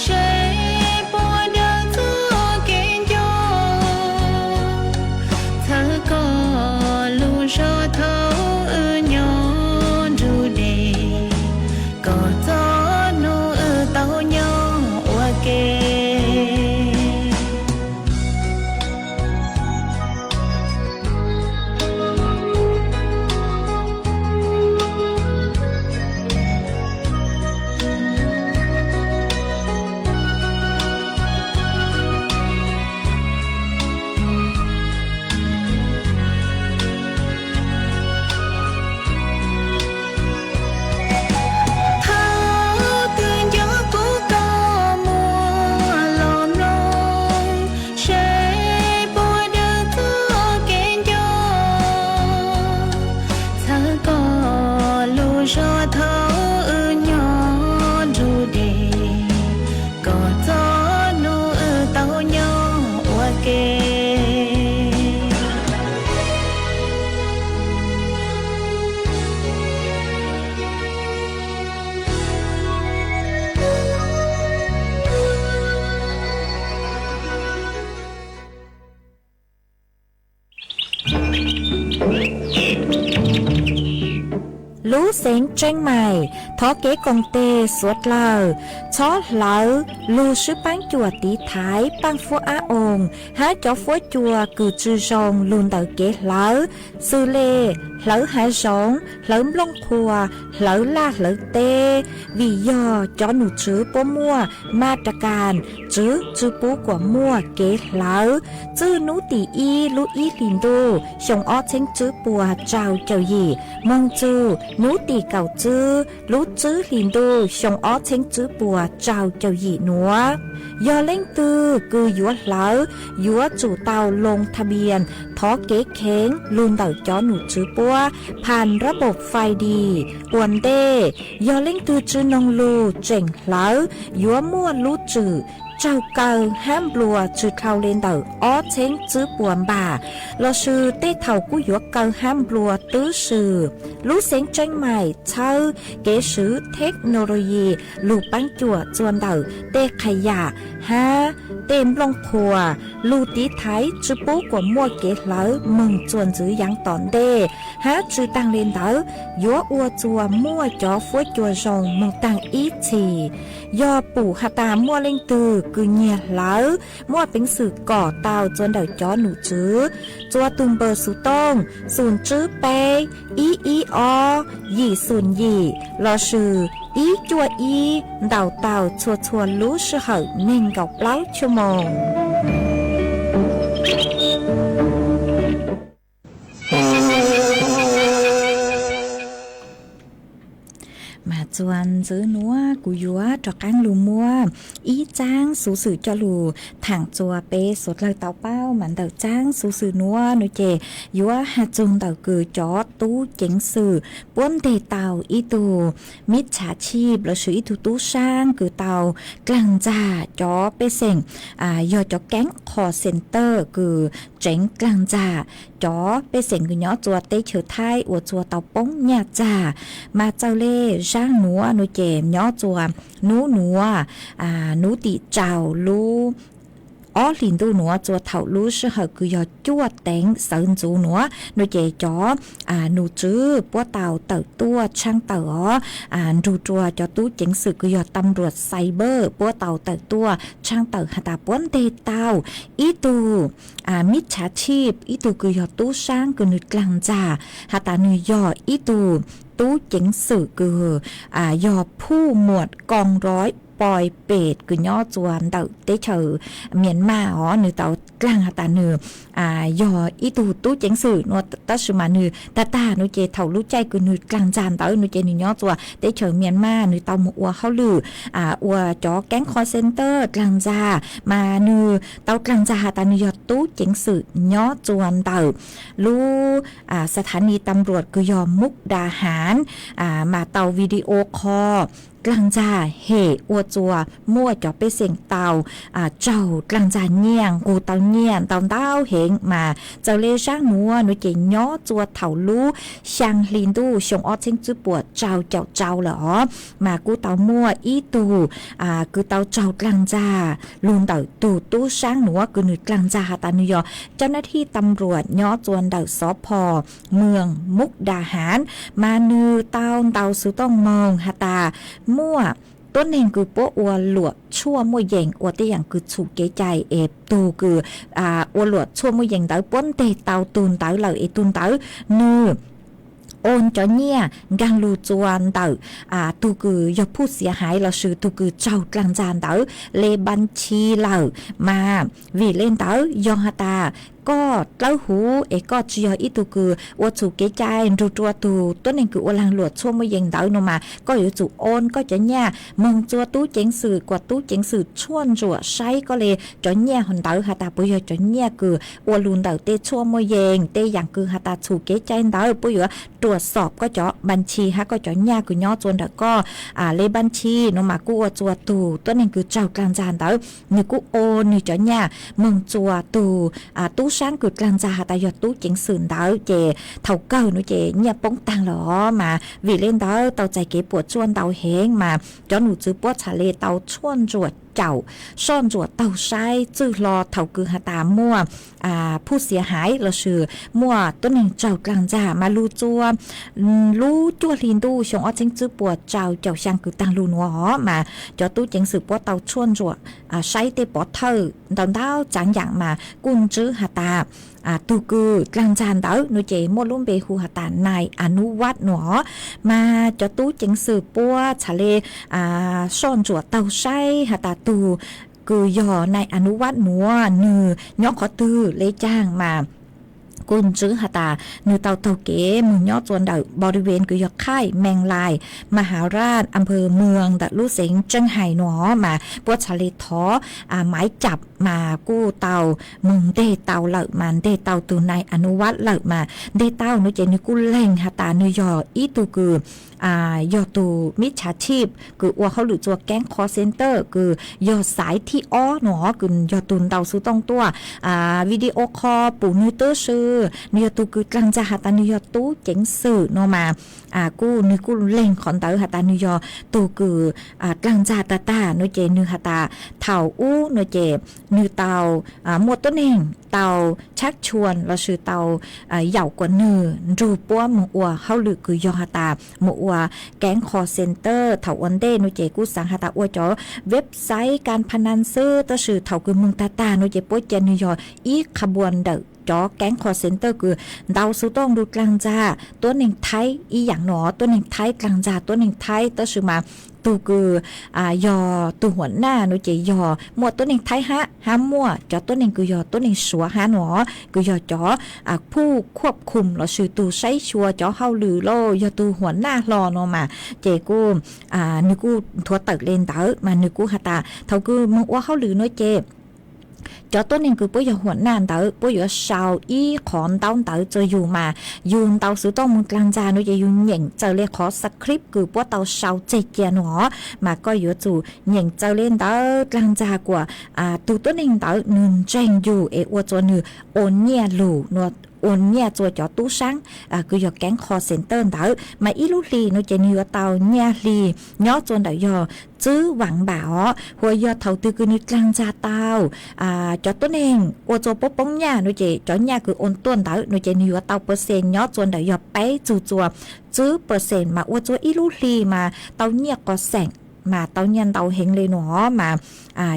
seb puas daws txoj kev nco. Txhawb koj lub zog thaum wb nyob nrug deg, kom txog hnub wb tau nyob ua ke. Thaum twg nco kuv koj muaj los mloog, seb puas daws txoj kev nco. Txhawb koj lub zog thaum wb nyob nrug deg, kom txog hnub wb tau nyob ua ke. Lub Lub xeev Tseeb Maim thov kev koom tes suav dlawg txhob hlawv lug swb paab cuam tiv thaiv paaj fuab ab oos hab cov fuab cua kws tsi zoo lug ntawm kev hlawv, xws le hlawv hav zoov, hlawv nplooj qhuas, hlawv laj hlawv teb, vim yog cov num tswv puab muaj ma ra kas tswv tsi pub kuam muaj kev hlawv. Txwj nub tim ib lub ib hlis ntuj xyoo ob txheeb tswb puas rau caum yim moog txug nub tim kaum tswb lub tswb hlis ntuj xyoo ob txheeb tswb puas rau caum yim nuav, yog leej twg kws yuav hlawv yuav tsum tau loo tha npias thov kev kheev lug ntawm cov num tswv puab phas rab npauj fais dis ua ntej. Yog leej twg tsi noog lug tseem hlawv yuav muaj lub tswm tsaug kaw hab nplua tsi dhau le ntawm ob txheeb tswb puas npam lossis tej thaum kuj yuav kaw hab nplua twb swm. Lub xeev Tseeb Maim txhawb kev swv thej no lo yis lug paab cuam txuas ntawm tej qha yam hab tej nplooj qhuas lug tiv thaiv tsi pub kuam muaj kev hlawv moog txuas ntxiv yaav tom ntej, hab tsi taag le ntawd yuav ua txuas muaj cov fuab cua zoo moog taag ib txhis. Yog pum has tas muaj leej twg kws nyiag hlawv muaj peev xwm kom tau txuas ntawm cov num tswv txuas tug npawb xuv tooj xum tswb peb ib ib ob yim xum yim lossis ib cuaj ib ntaus tau txhua txhua lub sij hawm neeg nkaum plaub chua moos. Mas txuas ntxiv nuav kuv yuav rov qaab lug muab ib tsaab xuv xwm coj lug thaam txuas peb suav dlawg tau paub. Mas ntawm tsaab xuv xwm nuav nuav ces yuav has txug ntawm kws cov tub ceev xwm puab nteg tau ib tug mib txhav tshib lossis ib tug tub saab kws tau dlaag ntxag cov pej xeem, yog cov keeb call center kws tseev dlaag ntxag cov pej xeem kws nyob txuas teb chaws Thaib uas txuas tau poob nyaj txag. Mas txawm le zaab nuav nuav ces nyob txuas nub nuav, nub tim rau lub ob hlis ntuj nuav txuas thaum lub sij hawm kws yog cuaj teev sawv ntxuv nuav nuav ces cov num tswv puab tau tawm tuaj tshaab tawm os, nrug rua cov tub ceev xwm kws yog tam ruam cyber puab tau tawm tuaj tshaab tawm has tas puab nteg tau ib tug mib txhav tshib, ib tug kws yog tub saab kws nwg dlaag ntxag has tas nwg yog ib tug tub ceev xwm kws yog phuj muam koo rov poi pem kws nyob txuas ntawm teb chaws Myanmar os, nwg tau dlaag has tas nwg yog ib tug tub ceev xwm nuav. Tab sis mas nwg tag tag nuav ces thaum lub caij kws nwg dlaag ntxag ntawd nuav ces nwg nyob txuas teb chaws Myanmar, nwg tau moog ua hauj lwm ua cov keeb call center dlaag ntxag, mas nwg tau dlaag ntxag has tas nwg yog tub ceev xwm nyob txuas ntawm lub xa thav ni tam ruam kws yog Muk Da Hav, mas tau video call dlaag ntxag hem ua txuas muaj cov pej xeem tau tsaug dlaag ntxag nyiaj, nqug tau nyiaj ntau ntau heev. Mas txawm le zaab nuav nuav ces nyob txuas thaum lub xyaa hli ntuj xyoo ob txheeb tswb puas rau caum rau lawm os, mas kuj tau muaj ib tug kws tau tsaug dlaag ntxag lug ntawm tug tub saab nuav kws nwg dlaag ntxag has tas nwg yog cov nab thij tam ruam nyob txuas ntawm xov pho moos Muk Da Hav, mas nwg tau ntaus xuv tooj moog has tas muaj tuab neeg kws puab ua luam tshuaj muaj yees ua tej yaam kws txhum kev cai es tug kws ua luam tshuaj muaj yees ntawd puab nteg tau tug ntawd lawm es tug ntawd nwg oo cov nyiaj nkaag lug txuas ntawm tug kws yog phuj xiav haiv lossis tug kws tsaug dlaag ntxag ntawd le npab tshis lawm. Mas vim le ntawd yog has tas koj dlawb huv es koj tsi yog ib tug kws ua txhum kev cai nrug rua tug tuab neeg kws ua laag luam tshuaj muaj yees ntawd nuav mas koj yuav tsum oo koj cov nyiaj moog txuas tub ceev xwm kuas tub ceev xwm tshuaj ntsuam saib koj le cov nyiaj ntawd has tas puas yog cov nyiaj kws ua lug ntawm tej tshuaj muaj yees, tej yaam kws has tas txhum kev cai ntawd puab yuav ruam xob koj cov npab tshis hab koj cov nyiaj kws nyob txuas ntawm koj le npab tshis nuav mas kuj ua txuas tug tuab neeg kws tsaug dlaag ntxag ntawd nwg kuj oo nwg cov nyiaj moog txuas tug tub saab kws dlaag ntxag has tas yog tub ceev xwm ntawd ces thaum kawg nuav ces nyiaj poob taag lawm os. Mas vim le ntawd tau txais kev puam tsuaj ntau heev mas cov num tswv puab txhad le tau tshuaj ntsuam caum soj ntsuam taug saib txwj hlo thaum kws has tas muaj phuj xiav haiv lossis muaj tuab neeg raug dlaag ntxag mas lug txua lub cuaj hli ntuj xyoo ob txheeb tswb puas rau caum xyaa kws taag lug nuav os mas cov tub ceev xwm puab tau tshuaj ntsuam saib tej pov thawj ntau ntau txaav yaam mas kuj ntsib has tas tug kws dlaag ntxag ntawd no ces muaj lub npe hu has tas nai Anuwat no os. Mas cov tub ceev xwm puab txhad le soj ntsuam taug saib has tas tug kws yog nai Anuwat nuav nwg nyob qhov twg le caag mas kuj ntsib has tas nwg tau taug kev moog nyob txua ntawm boriven kws yog khaij Meelais, Maharaj, Amphawm Mws ntawm lub xeev Tseeb Hais no os mas puab txhad le thov maiv cam mas kuj tau moog nteg tau lawm mas nteg tau tug nai Anuwat lawm mas nteg tau no ces nwg kuj leeg has tas nwg yog ib tug kws yog tug mib tshav chij kws ua hauj lwm txua keeb call center kws yog xaiv thib ob no os kws yog tug ntaus xuv tooj tuaj video call pum nwg tub si. Nwg yog tug kws dlaag ntxag has tas nwg yog tub ceev xwm no mas kuj nwg kuj leeg qhov ntawd has tas nwg yog tug kws dlaag ntxag tag tag no ces nwg has tas thaum ub no ces nwg tau muaj tuab neeg tau tshab tshuam lossis tau yaum kuas nwg nrug puab moog ua hauj lwm kws yog has tas moog ua keeb call center thaum ua ntej no ces kuj xaav has tas ua cov website kab pha nab xwb tab sis thaum kws moog tag tag no ces puab ca nwg yog ib qha npua ntawm cov keeb call center kws ntaus xuv tooj lug dlaag ntxag tuab neeg Thaib ib yaam no, tuab neeg Thaib dlaag ntxag tuab neeg Thaib tab sis mas tug kws yog tug huam naj no ces yog muaj tuab neeg Thaib hab, hab muaj cov tuab neeg kws yog tuab neeg Suav hab no kws yog cov phuj khuab khum lossis tug saib xyuas cov hauj lwm lauj, yog tug huam naj hlo no mas ces kuj nwg kuj nthuav tawm le ntawd mas nwg kuj has tas thaum kws moog ua hauj lwm no ces cov tuab neeg kws puab yog huam naj ntawd puab yuav sau ib qhov ntaub ntawv txug yug mas yug ntaus xuv tooj moog dlaag ntxag no ces yug nyeem txawm le qhov script kws puab tau sau tseg cia no mas koj yuav tsum nyeem txawm le ntawd dlaag ntxag kuas tug tuab neeg ntawd nwg ntseeg yug es ua txua nwg ua nyiaj lug, ua nyiaj txua cov tub saab kws yog keeb call center ntawd mas ib lub hli no ces nwg yuav tau nyiaj hli nyob txua ntawm yog tswb vaam npam os, hua yog thaum twg kws nwg dlaag ntxag tau cov tuab neeg ua txua puab poob nyaj no ces cov nyaj kws ua tuaj ntawd no ces nwg yuav tau percent nyob txua ntawm yog peb txug txua tswb percent mas ua txua ib lub hli mas tau nyiaj quas xeem mas tau nyiaj ntau heev le no os mas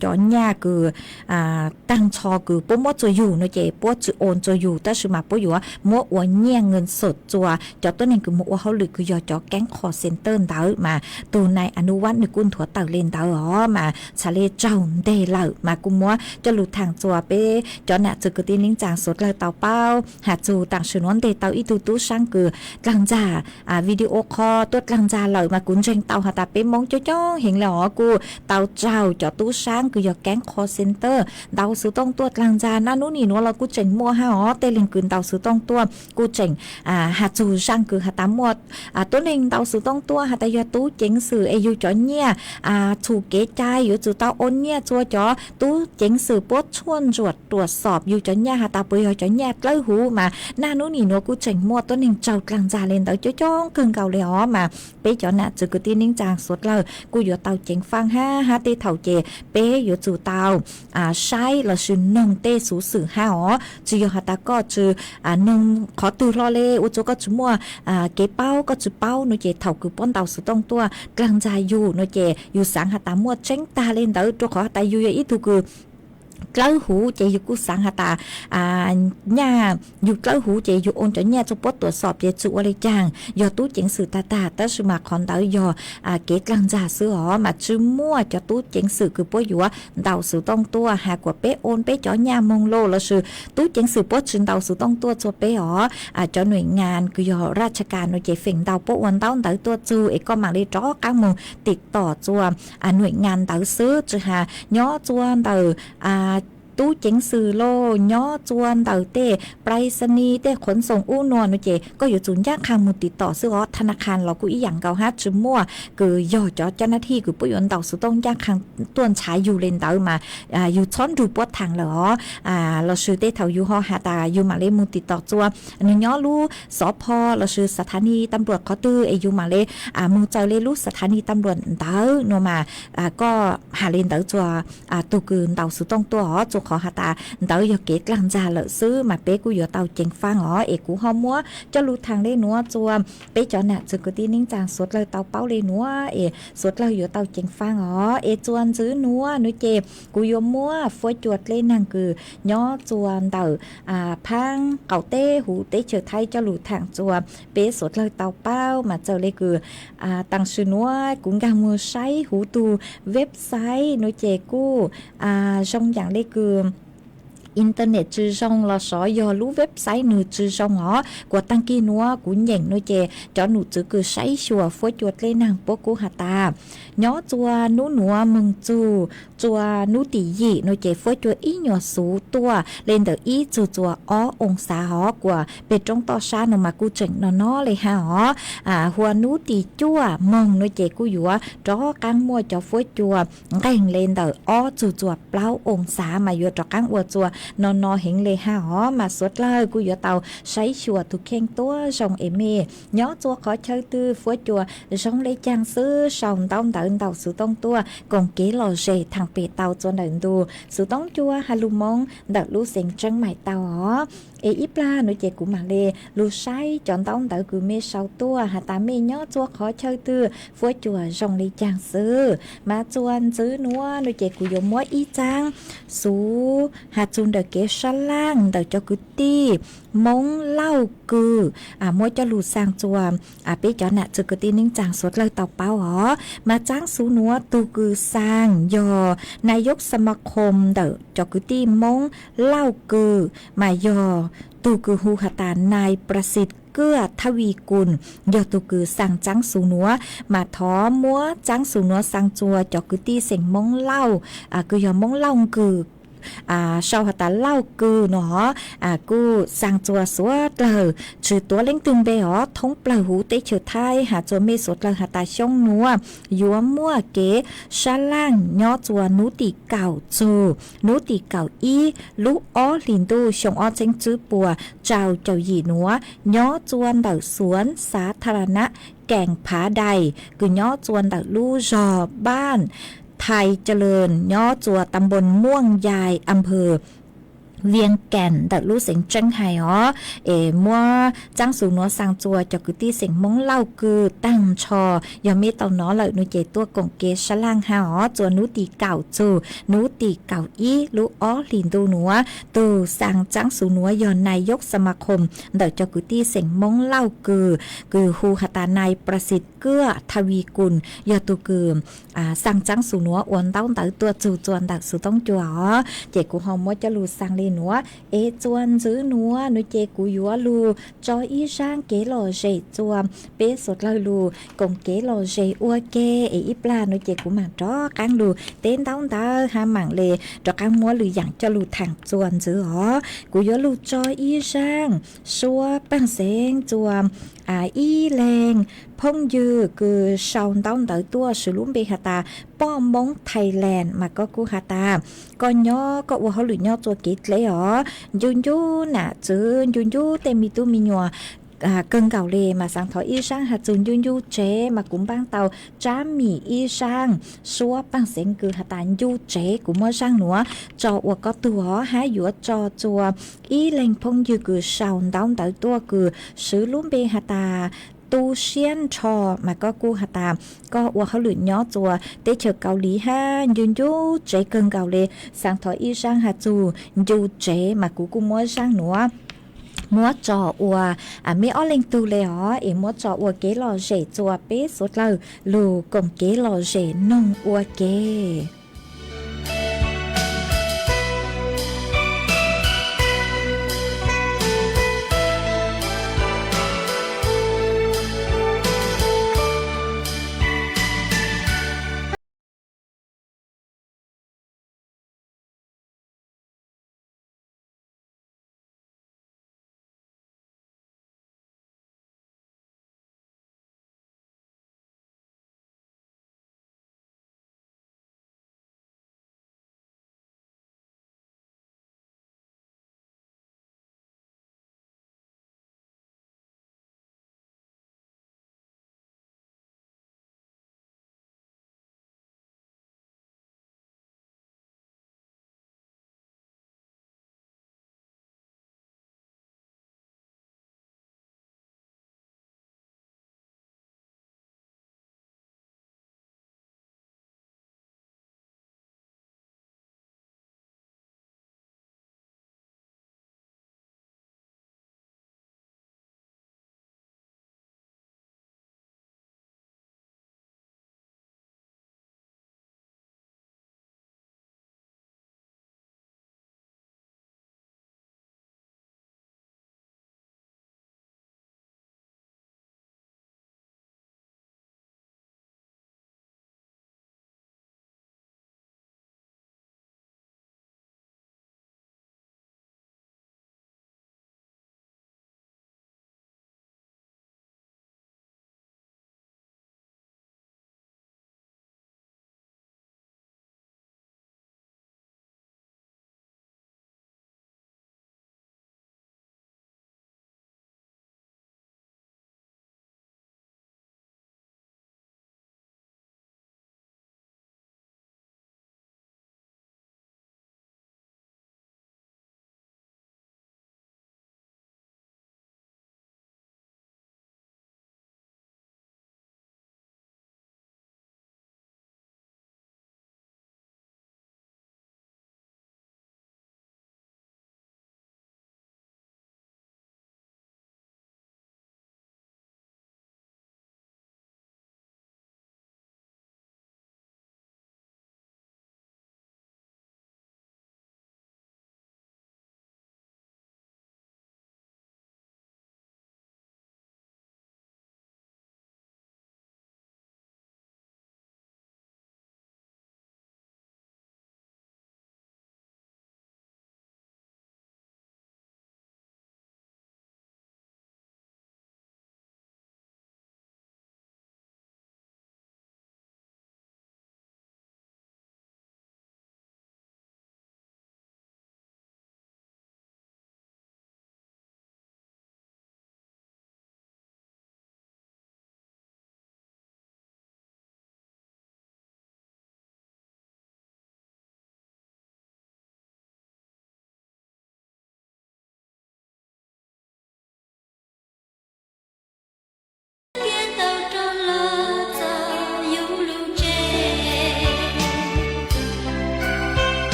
cov nyaj kws taag nrho kws puab muab txua yug no ces puab tsi ua txua yug tab sis mas puab yuav muab ua nyiaj nkees xom txua cov tuab neeg kws moog ua hauj lwm kws yog cov keeb call center ntawd mas tug nai Anuwat nwg kuj nthuav tawm le ntawd os mas txhad le raug nteg lawm mas kuj muab coj lug thaam txua peb cov nam txwv kwv tij neeb tsaa suav dlawg tau paub has txug taam sim nuav nteg tau ib tug tub saab kws dlaag ntxag video call tuaj dlaag ntxag lawm mas kuv ntseeg tau has tas peb Moob coob coob heev le os kuj tau raug cov tub saab kws yog keeb call center ntaus xuv tooj tuaj dlaag ntxag naj nub nim nuav los kuj tseem muaj hab os, tej leeg kws ntaus xuv tooj tuaj kuj tseem has txug zaaj kws has tas muaj tuab neeg ntaus xuv tooj tuaj has tas yog tub ceev xwm es yug cov nyaj txhum kev cai yuav tsum tau ua nyiaj txua cov tub ceev xwm puab tshuaj ntsuam ruam xob yug cov nyaj has tas puas yog cov nyaj dlawb huv mas naj nub nim nuav kuj tseem muaj tuab neeg raug dlaag ntxag le ntawd coob coob kawg nkaus le os mas peb cov nam txwv kwv tij neeb tsaa suav dlawg kuj yuav tau ceev faaj hab hab tej thaum ces peb yuav tsum tau saib lossis noog tej xuv xwm hab os, tsi yog has tas koj tsi noog qhov twg hlo le ua txua koj tsi muaj kev paub koj tsi paub no ces thaum kws puab ntaus xuv tooj tuaj dlaag ntxag yug no ces yug xaav has tas muaj tseeb tag le ntawd rua qhov has tas yug yog ib tug kws dlawb huv ces yug kuj xaav has tas nyaj yug dlawb huv ces yug ua cov nyaj txua puab ruam xob ces tsi ua le caag yog tub ceev xwm tag tag tab sis mas qhov ntawd yog kev dlaag ntxag xwb os mas tsi muaj cov tub ceev xwm kws puab yuav ntaus xuv tooj tuaj has kuas peb ua peb cov nyaj moog lauj lossis tub ceev xwm puab tsi ntaus xuv tooj tuaj txua peb os. Cov nuim ngas kws yog raj tsha kas no ces feem ntau puab ua ntaub ntawv tuaj txug es koj maam le rov qaab moog tim tom txua nuim ngas ntawd xwb tsi has nyob txua ntawm tub ceev xwm lauj, nyob txua ntawm tej prais xas nis, tej khuv xoos ub nua no ces koj yuav tsum ncaj qha mus tiv tom xwb os. Tha na kha los kuj ib yam nkaus hab, tsis muaj kws yog cov cab nab thij kws puab yuav ntaus xuv tooj ncaj qha tuaj ntshav yug le ntawd mas yug txhob nrug puab thaam lawm os. Lossis tej thaum yug ho has tas yug mam le mus tiv tom txua nws nyob lub xov pho lossis xas thas nis tam luam qhov twg es yug mam le mus txawm le lub xas thas nis tam luam ntawd no mas koj has le ntawd txua tug kws ntaus xuv tooj tuaj os. Txua qhov has tas ntawd yog kev dlaag ntxag lawm xwb mas peb kuj yuav tau ceev faab os. Es kuv ho muab coj lug thaam le nuav txua peb cov nam txwv kwv tij neej tsaa suav dlawg tau paub le nuav es suav dlawg yuav tau ceev faab os. Es txua ntxwv nuav nuav ces kuv yuav muab fuab cua dlej naag kws nyob txua ntawm phaab qaum teb huv teb chaws Thaib coj lug thaam txua peb suav dlawg tau paub mas txawm le kws taam sim nuav kuv nkaag mus saib huv tug website nuav ces kuj zoo yaam le kws internet tsis zoo los xyov yog lub website nws tsis zoo os. Kuas taag kig nuav kuv nyeem nuav ces cov num txwv kws saib xyuas fuab cua dlej naag puab kuj has tas nyob txua nub nuav moog txug txua nub tim yim nuav ces fuab cua ib nyuas xuv tuaj le ntawm ib txug txua ob oo xav hov. Kuas peg roob toj sab no mas kuj tseem no no le hab os. Hua nub tim cuaj moog nuav ces kuj yuav rov qaab muaj cov fuab cua nqeeg le ntawm ob txug txua plaub oo xav mas yuav rov qaab ua txua no no heev le hab os. Mas suav dlawg kuj yuav tau saib xyuas tug kheej tuab zoo es mej nyob txua qhov chaw twg fuab cua zoo le caag xwb sau ntaub ntawv ntaus xuv tooj tuaj koom kev lom zem thaam pem tau txua ntawm ntu xuv toob cua has lug Moob ntawm lub xeev Tseeb Maim tau os. Es ib plag nuav ces kuv mam le lug saib cov ntaub ntawv kws mej sau tuaj has tas mej nyob txua qhov chaw twg fuab cua zoo le caag xwb. Mas txua ntxwv nuav nuav ces kuv yuav muab ib txaab xuv has txug ntawm kev sab laaj ntawm cov kwv tij Moob Lauj Kws muab coj lug xaa txua peb cov nam txwv kwv tij neej tsaa suav dlawg tau paub os. Mas txaab xuv nuav tug kws xaa yog Nai Yoj Xamas Khoom ntawm cov kwv tij Moob Lauj Kws, mas yog tug kws hu has tas Nai Praxis Kuaj Thaj Vij Kun yog tug kws xaa txaab xuv nuav. Mas thov muab txaab xuv nuav xaa txua cov kwv tij xeem Moob Lauj kws yog Moob Lauj Kws sau has tas Lauj Kws no kuj xaa txua suav dlawg tsis tuav leej twg npe os, thoob plawg huv teb chaws Thaib has txua mej suav dlawg has tas xyoo nuav yuav muaj kev sab laaj nyob txua nub tim kaum txug nub tim kaum ib lub ob hlis ntuj xyoo ob txheeb tswb puas rau caum yim nuav nyob txua ntawm suav xav tha ra na Keem Phav Dais kws nyob txua ntawm lub zog Npaaj Thais Calaas nyob txua ta npoos Muaj Yais a nphawm Vias Keem ntawm lub xeev Tseeb Hais os. Es muab txaab xuv nuav xaa txua cov kwv tij xeem Moob Lauj Kws taag nrho. Yog mej tau nov lawm nuav ces tuaj koom kev sab laaj hab os. Txua nub tim kaum txug nub tim kaum ib lub ob hlis ntuj nuav tug xaa txaab xuv nuav yog Nai Yoj Xamas Khoom ntawm cov kwv tij xeem Moob Lauj Kws kws hu has tas Nai Praxis Kuaj Thaj Vij Kun yog tug kws xaa txaab xuv nuav ua ntaub ntawv tuaj txug txua ntawm xuv toob cua os. Ces kuv ho muab coj lug xaa le nuav es txua ntxwv nuav nuav ces kuv yuav lug tso ib zaaj kev lom zem txua peb suav dlawg lug koom kev lom zem ua ke. Es ib plag nuav ces kuv maam rov qaab lug teb ntaub ntawv hab maam le rov qaab muab lwm yaam coj lug thaam txua ntxwv os. Kuv yuav lug tso ib zaaj suab paag xeev txua ib leeg phooj ywg kws sau ntaub ntawv tuaj swv lub npe has tas Poj Moob Thailand mas koj kuj has tas koj nyob koj ua hauj lwm nyob txua kev dleb os, ncu ncu nam txwv ncu ncu tej me tub me nyuam kawg nkaus le mas xaa thov ib zaaj has txug ncu ncu tsev mas kuv npaab tau tsab mim ib zaaj suab paag xeev kws has tas ncu tsev kuv muab zaaj nuav tso ua koj tug os hab yuav tso txua ib leeg phooj ywg kws sau ntaub ntawv tuaj kws swv lub npe has tas Tu Siab Nrho mas koj kuj has tas koj ua hauj lwm nyob txua teb chaws Kaus Lim hab ncu ncu tsev kawg nkaus le xaa thov ib zaaj has txug ncu tsev mas kuv kuj muab zaaj nuav muab tso ua meb ob leeg tug le os es muab tso ua kev lom zem txua peb suav dlawg lug koom kev lom zem noog ua ke.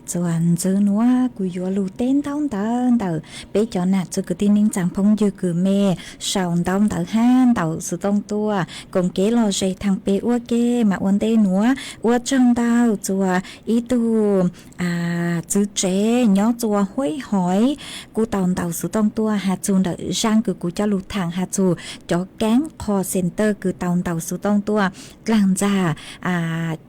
Txuas ntxiv nuav kuv yuav lug teb ntaub ntawv ntawm peb cov nam txiv kwv tij neej tsaa phooj ywg kws mej sau ntaub ntawv hab ntaus xuv tooj tuaj koom kev lom zem thaam peb ua ke. Mas ua ntej nuav ua tsaug ntau txuas ib tug txiv tsev nyob txuas Huaib Hoiv, kuj tau ntaus xuv tooj tuaj has txug ntawm zaaj kws kuv coj lug thaam has txug cov keeb call center kws tau ntaus xuv tooj tuaj dlaag ntxag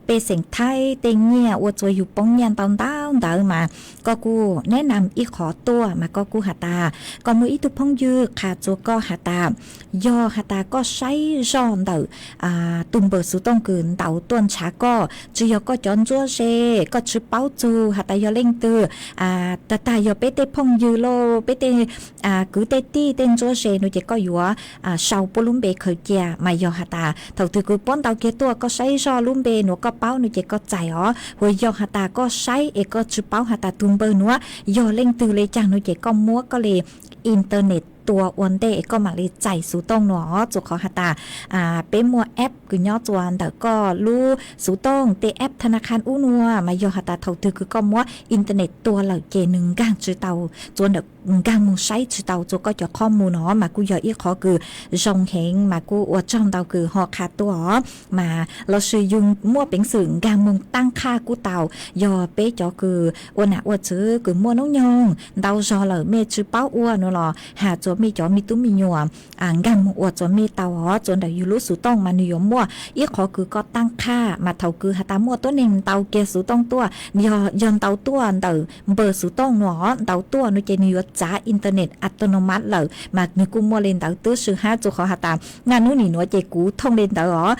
pej xeem Thaib tej nyiaj ua txuas yug poob nyiaj ntau ntau ntawd mas koj kuj neb nam ib qhov tuaj mas koj kuj has tas, koj muaj ib tug phooj ywg qha txug koj has tas, yog has tas koj saib zoj ntawm tug npawb xuv tooj kws ntaus tuaj nrhav koj, tsi yog koj cov ntsuab ze, koj tsi paub txug has tas yog leej twg, tag tag yog peb tej phooj ywg lauj, peb tej kwv tej tij tej ntsuab ze nuav ces koj yuav sau puab lub npe khaws cia. Mas yog has tas thaum twg kws puab ntaus kiag tuaj koj saib zoj lub npe nuav koj paub nuav ces koj txais os. Hu yog has tas koj saib es koj tsi paub has tas tug npawb nuav yog leej twg le caag nuav ces koj muab koj le internet tua ua ntej es koj mam le txais xuv tooj nuav os. Txuas qhov has tas peb muaj app kws nyob txuas ntawm koj lub xuv tooj tej app tha na kha ub nuav mas yog has tas thaum twg kws koj muab internet tua lawm ces nwg nkaag tsi tau txuas ntawm nkaag moog saib tsi tau txuas koj cov qhob mus no mas kuj yog ib qhov kws zoo heev mas kuj ua tsaug ntau kws ho qha tuaj os. Mas lossis yug muaj peev xwm nkaag moog taab qhaj kuj tau, yog peb cov kws ua nam ua txwv kws muaj noob nyoog ntau zog lawm mej tsi paub ua nuav los has txuas mej cov me tub me nyuam nkaag moog ua txuas mej tau os. Txuas ntawm yug lub xuv tooj mas nwg yuav muaj ib qhov kws koj taab qhaj mas thaum kws has tas muaj tuab neeg ntaus kiag xuv tooj tuaj, yog ntaus tuaj ntawm npawb xuv tooj nuav ntaus tuaj nuav ces nwg yuav txav internet autonomous lawm mas nwg kuj muaj le ntawd tub si hab. Txuas qhov has tas naj nub nim nuav ces kuv thooj le ntawd os,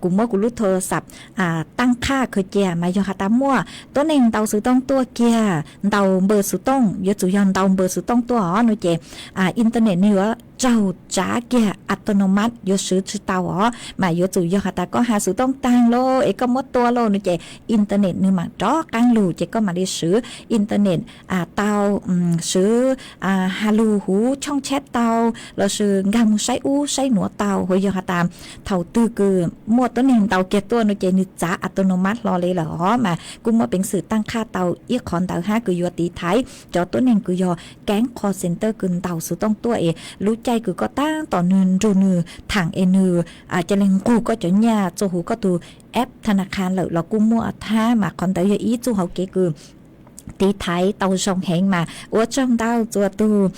kuv muab kuv lub thoo xav taab qhaj khaws cia mas yog has tas muaj tuab neeg ntaus xuv tooj tuaj kiag, ntaus npawb xuv tooj, yuav tsum yog ntaus npawb xuv tooj tuaj os nuav ces internet nwg yuav raug tsav kiag autonomous yuav swv tsi tau os. Mas yuav tsum yog has tas koj has xuv tooj taag lauj es koj muab tua lauj nuav ces internet nwg mam rov qaab lug ces koj mam le swv internet tau, swv has lug huv channel tau, lossis nkaag moog saib ub saib nuav tau. Hu yog has tas thaum twg kws muaj tuab neeg ntaus kiag tuaj nuav ces nwg txav autonomous hlo le lawm os. Mas kuj muaj peev xwm taab qhaj tau ib qhov ntawd hab kws yuav tiv thaiv cov tuab neeg kws yog keeb call center kws ntaus xuv tooj tuaj es lub caij kws koj taab tom nwg nrug nwg thaam es nwg ca le nqug koj cov nyaj txua huv koj tug app tha na kha lawm los kuj muaj thab. Mas qhov ntawd yog ib txuj hauv kev kws tiv thaiv tau zoo heev mas ua tsaug ntau txuas tug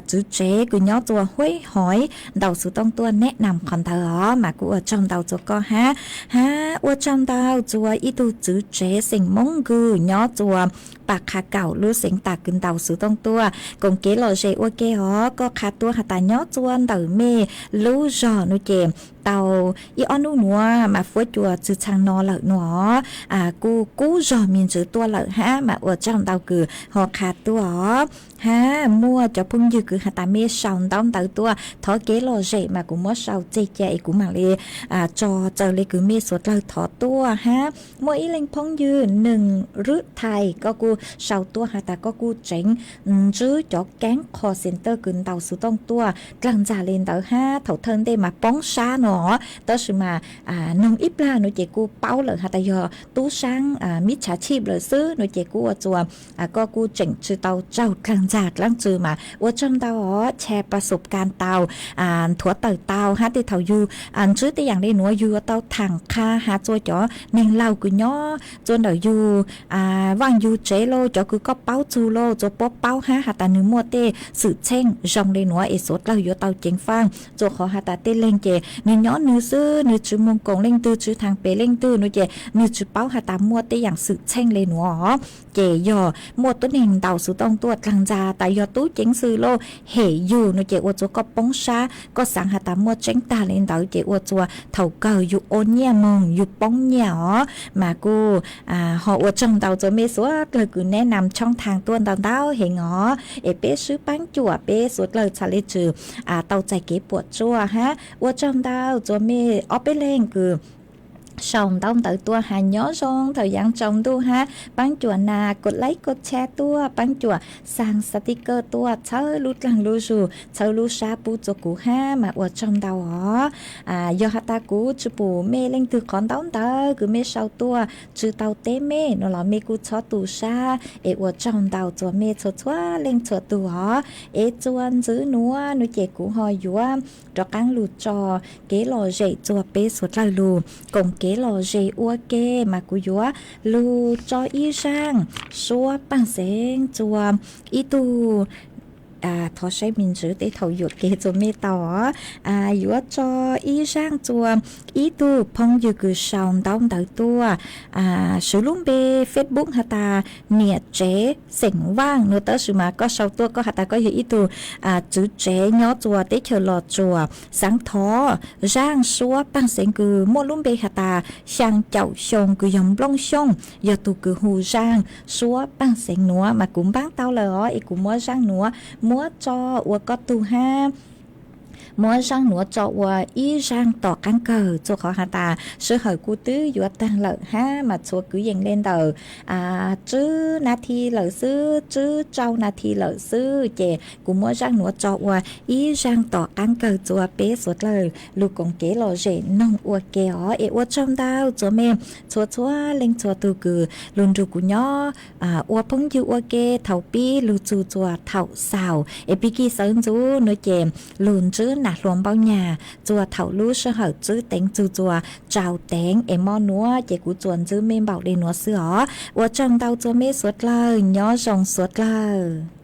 txiv tsev kws nyob txuas Huaib Hoiv ntaus xuv tooj tuaj neb nam qhov ntawd os. Mas kuj ua tsaug ntau txuas koj hab, hab ua tsaug ntau txuas ib tug txiv tsev xeem Moob Nkws nyob txuas Pas Qha Kaum lub xeev Tam kws ntaus xuv tooj tuaj koom kev lom zem ua ke os. Koj qha tuaj has tas nyob txuas ntawm mej lub zog nuav ces tau ib ob nub nuav mas fuab cua txwg txhaj no lawm nuav os, kuj kub zog me ntsis tuaj lawm hab. Mas ua tsaug ntau kws ho qha tuaj os. Hab muaj cov phooj ywg kws has tas mej sau ntaub ntawv tuaj thov kev lom zem mas kuv muab sau txeg cia es kuv mam le tso txawm le kws mej suav dlawg thov tuaj hab. Muaj ib leeg phooj ywg Neeg Rwb Thais koj kuj sau tuaj has tas koj kuj tseev ntswb cov keeb call center kws ntaus xuv tooj tuaj dlaag ntxag le ntawd hab. Thaum thawj ntej mas poob sab no, tab sis mas noog ib plag nuav ces kuj paub lawm has tas yog tub saab mib tshav chij lawm xwb nuav ces kuj ua txuas koj kuj tseem tsi tau raug dlaag ntxag dlaab tsi mas ua tsaug ntau os. Chair pas xub kas tau, nthuav tawm tau hab tej thaum yug ntswb tej yaam le nuav yug yuav tau thaam qha has txuas cov neeg laug kws nyob txuas ntawm yug vaaj yug tsev lauj, cov kws koj paub txug lauj, txuas puab paub hab has tas nwg muaj tej xwm txheej zoo le nuav es suav dlawg yuav tau ceev faaj. Txuas qhov has tas tej leeg ces nwg nyob nwg xwb, nwg tsi moog koom leej twg, tsi thaam pem leej twg nuav ces nwg tsi paub has tas muaj tej yaam xwm txheej le nuav os. Ces yog muaj tuab neeg ntaus xuv tooj tuaj dlaag ntxag tas yog tub ceev xwm lauj hem yug nuav ces ua txuas koj poob sab, koj xaav has tas muaj tseeb tag le ntawd ces ua txuas thaum kawg yug ua nyiaj moog yug poob nyiaj os. Mas kuj ho ua tsaug ntau txuas mej suav dlawg kws neb nam tshoob thaag tuaj ntau ntau heev os, es peb swb paab cuam peb suav dlawg txhad le tsi tau txais kev puam tsuaj hab. Ua tsaug ntau txuas mej ob peb leeg kws sau ntaub ntawv tuaj has nyob zoo thaum yaav tsaus ntuj hab paab cuam nas kos laib kos tshab tuaj, paab cuam xaa xav tiv kawg tuaj, txhawb lub dlaag lub zug, txhawb lub sab pub rua kuv hab mas ua tsaug ntau os. Yog has tas kuv tsi pum mej leej twg qhov ntaub ntawv kws mej sau tuaj tsi tau teb mej nuav los mej kuj txhob tu sab es ua tsaug ntau rua mej txhua txhua leej txhua tug os. Es txuas ntxiv nuav nuav ces kuv ho yuav rov qaab lug tso kev lom zem rua peb suav dlawg lug koom kev lom zem ua ke, mas kuv yuav lug tso ib zaaj suab paaj xeev rua ib tug, thov saib me ntsis teb thaum yuam kev rua mej tau os. Yuav tso ib zaaj rua ib tug phooj ywg kws sau ntaub ntawv tuaj, swv lub npe Facebook has tas Niam Tsev xeem Vaaj nuav, tab sis mas koj sau tuaj koj has tas koj yog ib tug tswv tsev nyob rua teb chaws Los Tsuas, xaav thov zaaj suab paaj xeev kws muaj lub npe has tas Xyaa Caum Xyoo kws yog Nplooj Xyooj yog tug kws hu zaaj suab paaj xeev nuav, mas kuv npaab tau lawm os, es kuv muab zaaj nuav muab tso ua koj tug hab muab zaaj nuav tso ua ib zaaj tom qaab kawg, rua qhov has tas sij hawm kuj twb yuav taag lawm hab mas txhua kwv yees le ntawm tswb nas this lawm xwb, tswb rau nas this lawm xwb, ces kuv muab zaaj nuav tso ua ib zaaj tom qaab kawg rua peb suav dlawg lug koom kev lom zem noog ua ke os. Es ua tsaug ntau rua mej txhua txhua leej txhua tug kws lug nrug kuv nyob ua phooj ywg ua ke thaum pib lug txug rua thaum xaus. Es pig kig sawv ntxuv nuav ces lug ntswb nas hluas npaub nyag rua thaum lub sij hawm tswb teev txug rua tsau teev, es mo nuav ces kuv tsuas ntswb mej npaum le nuav xwb os. Ua tsaug ntau rua mej suav dlawg, nyob zoo suav dlawg.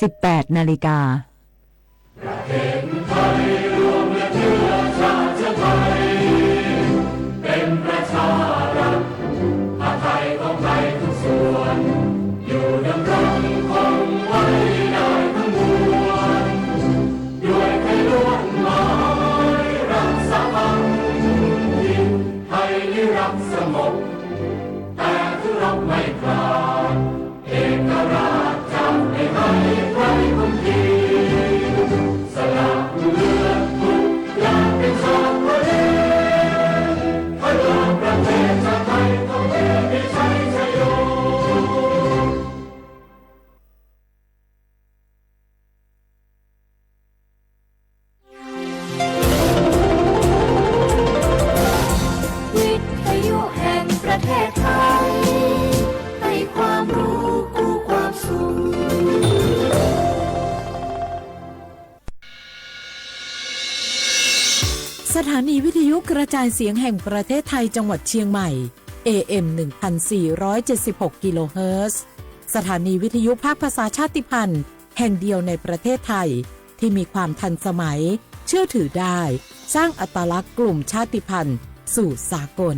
สิบแปดนาฬิกา ประเทศไทยรวมและเชื้อชาติไทย เป็นประชารัฐ ผ้าไทยของไทยทุกส่วน อยู่ดำรงคงไว้ได้ทั้งมวล ด้วยไทยล้วนหมายรักษาพันธกิจ ไทยนิรักษ์สงบ แต่ถึงรบไม่ขาด เอกราชเจ้าไม่ให้ใครคุมขีด สละเลือดทุกอย่างเป็นชาติทะเล พระยาประเทศชาติไทยของเทพมีชัยชโย วิทยุแห่งประเทศไทย ให้ความรู้กู้ความสุข สถานีวิทยุกระจายเสียงแห่งประเทศไทยจังหวัดเชียงใหม่ เอ เอ็ม หนึ่งพันสี่ร้อยเจ็ดสิบหก กิโลเฮิรตซ์ สถานีวิทยุภาคภาษาชาติพันธุ์แห่งเดียวในประเทศไทย ที่มีความทันสมัย เชื่อถือได้ สร้างอัตลักษณ์กลุ่มชาติพันธุ์สู่สากล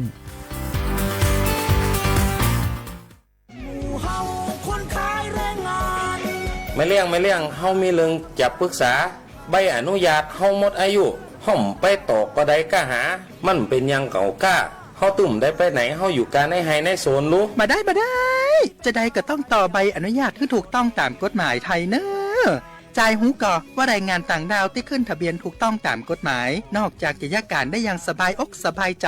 ไม่เลี่ยง ไม่เลี่ยง เฮามีเรื่องจะปรึกษา ใบอนุญาตเฮาหมดอายุ เฮาไปต่อก็ได้ก้าหา มันเป็นอย่างเก่าก้า เฮาตุ้มได้ไปไหน เฮาอยู่กาในไฮในโซนลู บ่ได้ บ่ได้ จะใดก็ต้องต่อใบอนุญาตให้ถูกต้องตามกฎหมายไทยเนอะ จายฮู้ก่อว่าแรงงานต่างด้าวที่ขึ้นทะเบียนถูกต้องตามกฎหมาย นอกจากจะยากการได้อย่างสบายอกสบายใจ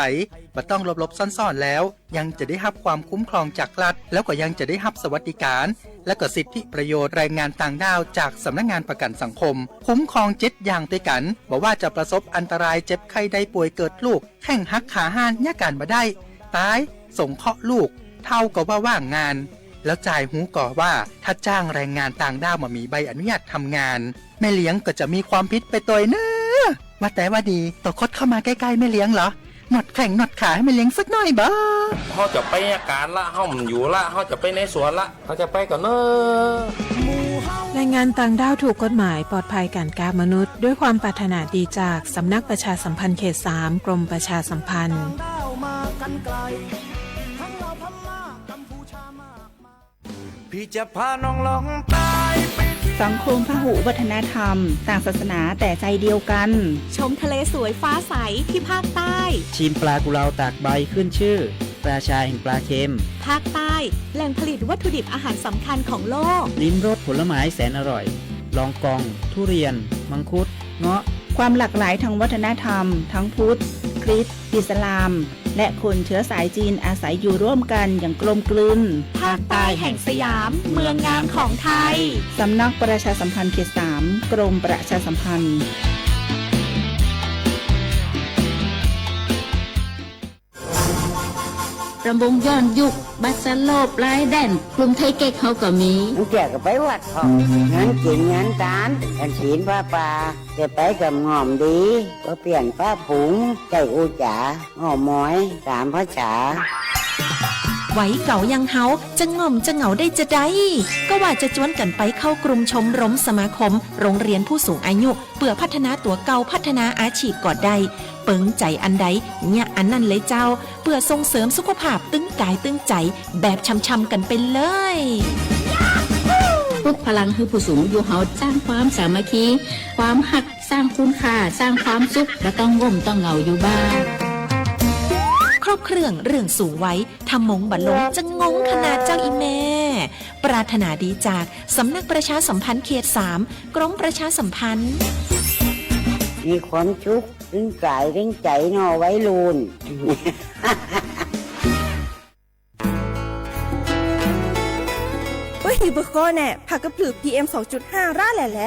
บ่ต้องหลบๆ ซ่อนๆ แล้ว ยังจะได้รับความคุ้มครองจากรัฐ แล้วก็ยังจะได้รับสวัสดิการ และก็สิทธิประโยชน์แรงงานต่างด้าวจากสำนักงานประกันสังคม คุ้มครองเจ็ดอย่างด้วยกัน บ่ว่าจะประสบอันตรายเจ็บไข้ได้ป่วยเกิดลูก แข้งหักขาห้าน ยากการบ่ได้ ตาย สงเคราะห์ลูก เฒ่าก็ว่าว่างงาน แล้วจายฮู้ก่อว่าถ้าจ้างแรงงานต่างด้าวบ่มีใบอนุญาตทำงาน แม่เลี้ยงก็จะมีความผิดไปตวยเนอะ ว่าแต่ว่าดี โตคดเข้ามาใกล้ๆ แม่เลี้ยงเหรอ นวดแข้งนวดขาให้แม่เลี้ยงสักหน่อยบ่ เฮาจะไปยากการละ เฮาบ่อยู่ละ เฮาจะไปในสวนละ เฮาจะไปก่อนเนอะ แรงงานต่างด้าวถูกกฎหมายปลอดภัยการค้ามนุษย์ ด้วยความปรารถนาดีจากสำนักประชาสัมพันธ์เขตสาม กรมประชาสัมพันธ์ พี่จะพาน้องลองใต้ไปเที่ยว สังคมพหุวัฒนธรรม ต่างศาสนาแต่ใจเดียวกัน ชมทะเลสวยฟ้าใสที่ภาคใต้ ชิมปลากุเลาตากใบขึ้นชื่อ ราชาแห่งปลาเค็ม ภาคใต้ แหล่งผลิตวัตถุดิบอาหารสำคัญของโลก ลิ้มรสผลไม้แสนอร่อย ลองกอง ทุเรียน มังคุด เงาะ ความหลากหลายทางวัฒนธรรม ทั้งพุทธ คริสต์ อิสลาม และคนเชื้อสายจีนอาศัยอยู่ร่วมกันอย่างกลมกลืน ภาคใต้แห่งสยาม เมืองงามของไทย สำนักประชาสัมพันธ์เขตสาม กรมประชาสัมพันธ์ รำวงย้อนยุค บัสโลป ลายแดน กลุ่มไทเก๊กเขาก็มี มันเกี่ยวกับไปวัดพ่อง งานกินงานตาน กันศีลผ้าป่า จะไปกับง่อมดี ก็เปลี่ยนป้าผุง ใจอู้จ๋า อ้อมอย สามภาษา วัยเก่าอย่างเฮา จะง่อมจะเหงาได้จะใด ก็ว่าจะจวนกันไปเข้ากลุ่มชมรมสมาคม โรงเรียนผู้สูงอายุ เปื่อพัฒนาตั๋วเก่า พัฒนาอาชีพก็ได้ เปิงใจ๋อันใด เยียะอันนั้นเลยเจ้า เปื่อส่งเสริมสุขภาพตึงกายตึงใจ๋ แบบช่ำๆ กันไปเลย ปลุกพลังหื้อผู้สูงอายุเฮา สร้างความสามัคคี ความฮัก สร้างคุณค่า สร้างความสุข บ่ต้องง่มต้องเหงาอยู่บ้าน ครบเครื่องเรื่องสูงวัย ถ้าหมงบ่ลงจะงงขนาดเจ้าอีแม่ ปรารถนาดีจากสำนักประชาสัมพันธ์เขตสาม กรมประชาสัมพันธ์ มีความสุข ตึงกายตึงใจ๋เนาะวัยรุ่น เปื้อหิวเปื้อคอแน่ ผักกะเพรา พีเอ็ม สองจุดห้า ร่าแหล่แหล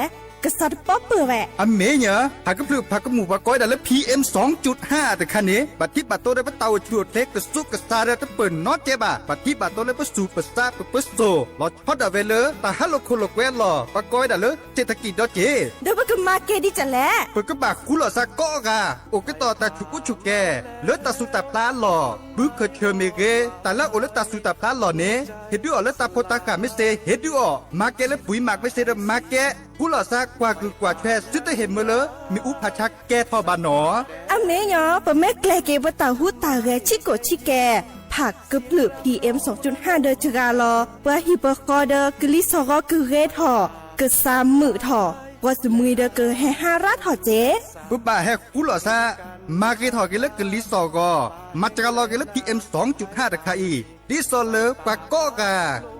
ka xa rau pob pawg ve. A me nyab, phaj kab plhwm phaj kab mus pab kov ib das lawv P M song cuj haj tas khaj ne, pab thib pab tau rau pab tau ua tshuj ua dlej ka xub ka xa rau pawg no ces pab, pab thib pab tau rau pab xub pab xab pab pab xos los chob dam ve lawv tas hab los khau los kuav los pab kov ib das lawv tsev thaj kis dov ces. Ntawd pab kab mas kev di tsam lawm. Pab kab pam kub los xa kob qa, ua kab tom tas tshum kub tshum ke, lawv tas xu tas plab los pub khaws chaw me qe, tas lawv ua lawv tas xu tas plab los ne, hev dub os lawv tas phau tas kham me xes hev dub os, mas kev lawv puiv mas me xes rau mas kev kub los xa kuam kws kuam tshuaj xwb teb hem mab lawv me ub phaj tshab kev thoj npab no. A me nyab, pab meb dleg kev pab tau hub tas ghe tsib kaum tsib ke, phaj kab plhwm P M song cuj haj dawb tsw ga los pab hib pab qhov dawb kws li xos qhov kws ghe thom kws xa mwm thom quas txwm mws dawb kws he haj rab thom ces. Pab pam he kub los xa mas qe thom kev lawv kws li xos qhov mas tsw ga los kev lawv P M song cuj haj tas khaj ib, li xos lawv pab kob qa,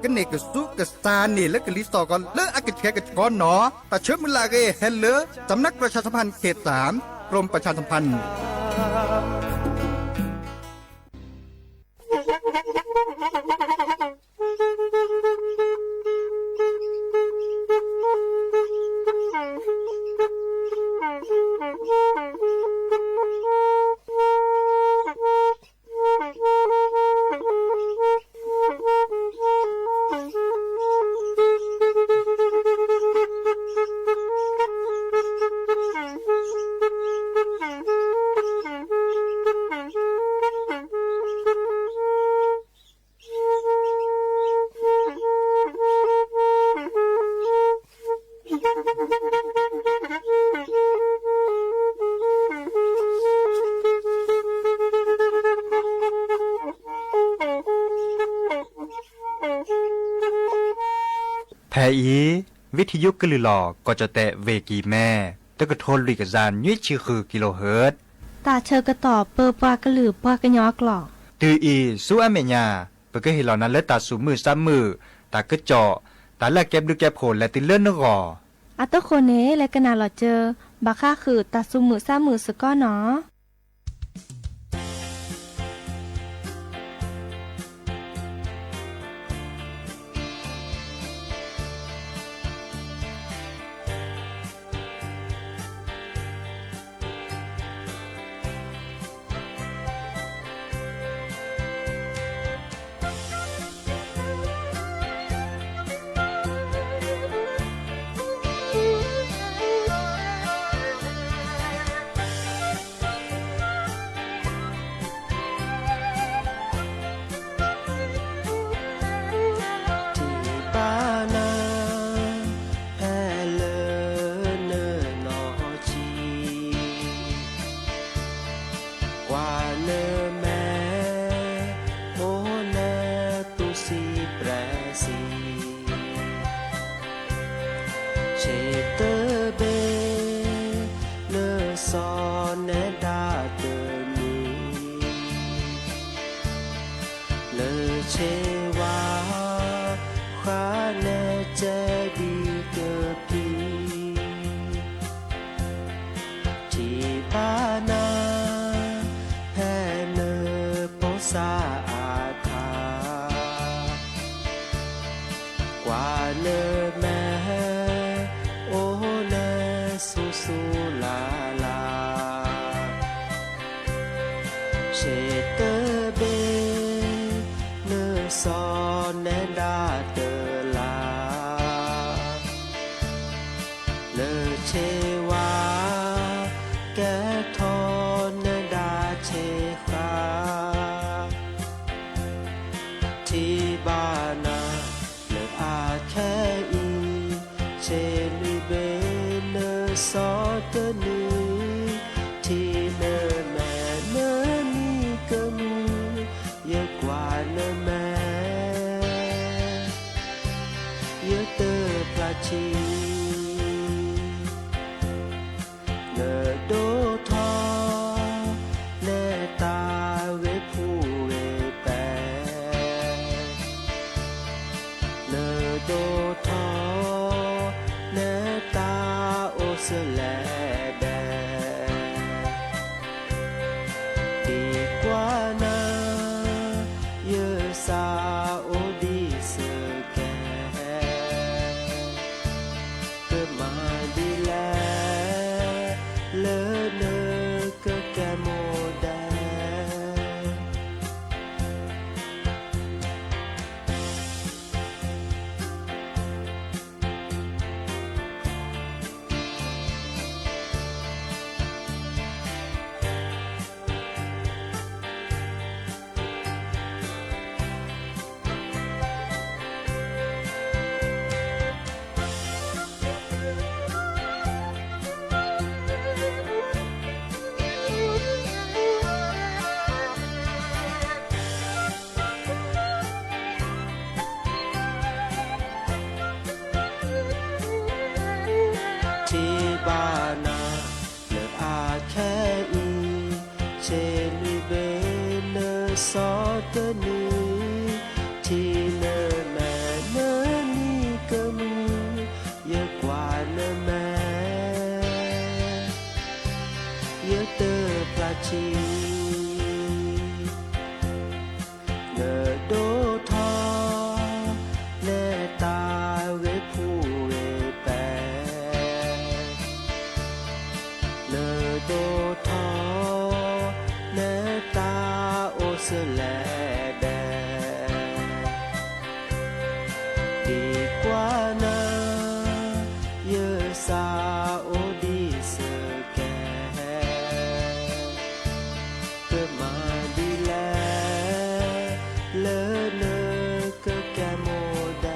kab nem kws xub kws xa nem lawv kws li xos qhov lawv a kws tshav kws tshov no, tas tshawb mws lam qe he lawv xam nab kros tshaj xam phaj khe xam krom pab tshaj xam phaj. Phaj ib, vib thib yub kab lwm los koj tso tes ve kis me, teb kws rhuav lwm kws zas nyub ib tshij hwm kis los hwm. Tas tshaw kws tom pawg pab kab lwm pab kab nyob klos. Twb ib xub a me nyab, pab kab him los na lawv tas xu mwm xab mwm, tas kab tsom, tas laj kev plwb kev phom lawv twb lawb nub qos. A tub qhua ne le kab nas los caw, npam qhaj hwm tas xu mwm xab mwm xwb koj no. Thib pab na, peb lawm nws no tsis, kuam nws me, ua nws tus xib pres xis, tshem tawb npe, nws xov neb dab tawm nws, lawv tshem vaj, qha neb tsev di kawg plig. Thib pab na, peb nws poob xa a thaj, kuam nws me, ua nws xub xub la la, tshem tawb npe, nws xov neb dab tawm laj, lawv tshem vaj, kev thov neb dab tshem qha. Thib pab na, lawv a khe ib, tshem nws npe, nws xov tawb nws, thib nws me, nws nim kawg mus, yawg kuam nws me, yawg tawm plas tshis, lawv dub thov Tseg lwm npe nws xov tawm nws, thim nws mam nws nim kawg mus, yog kuam nws mam yog tawg plas tsis. Nws dub thov neb tas ve phu ve pes, nws dub thov neb tas ua xwb lawm dab. Tim kuab na yawg xav ua dib xwb kag, kawg mas dib lawm, lawm nws kawg kag mus dab.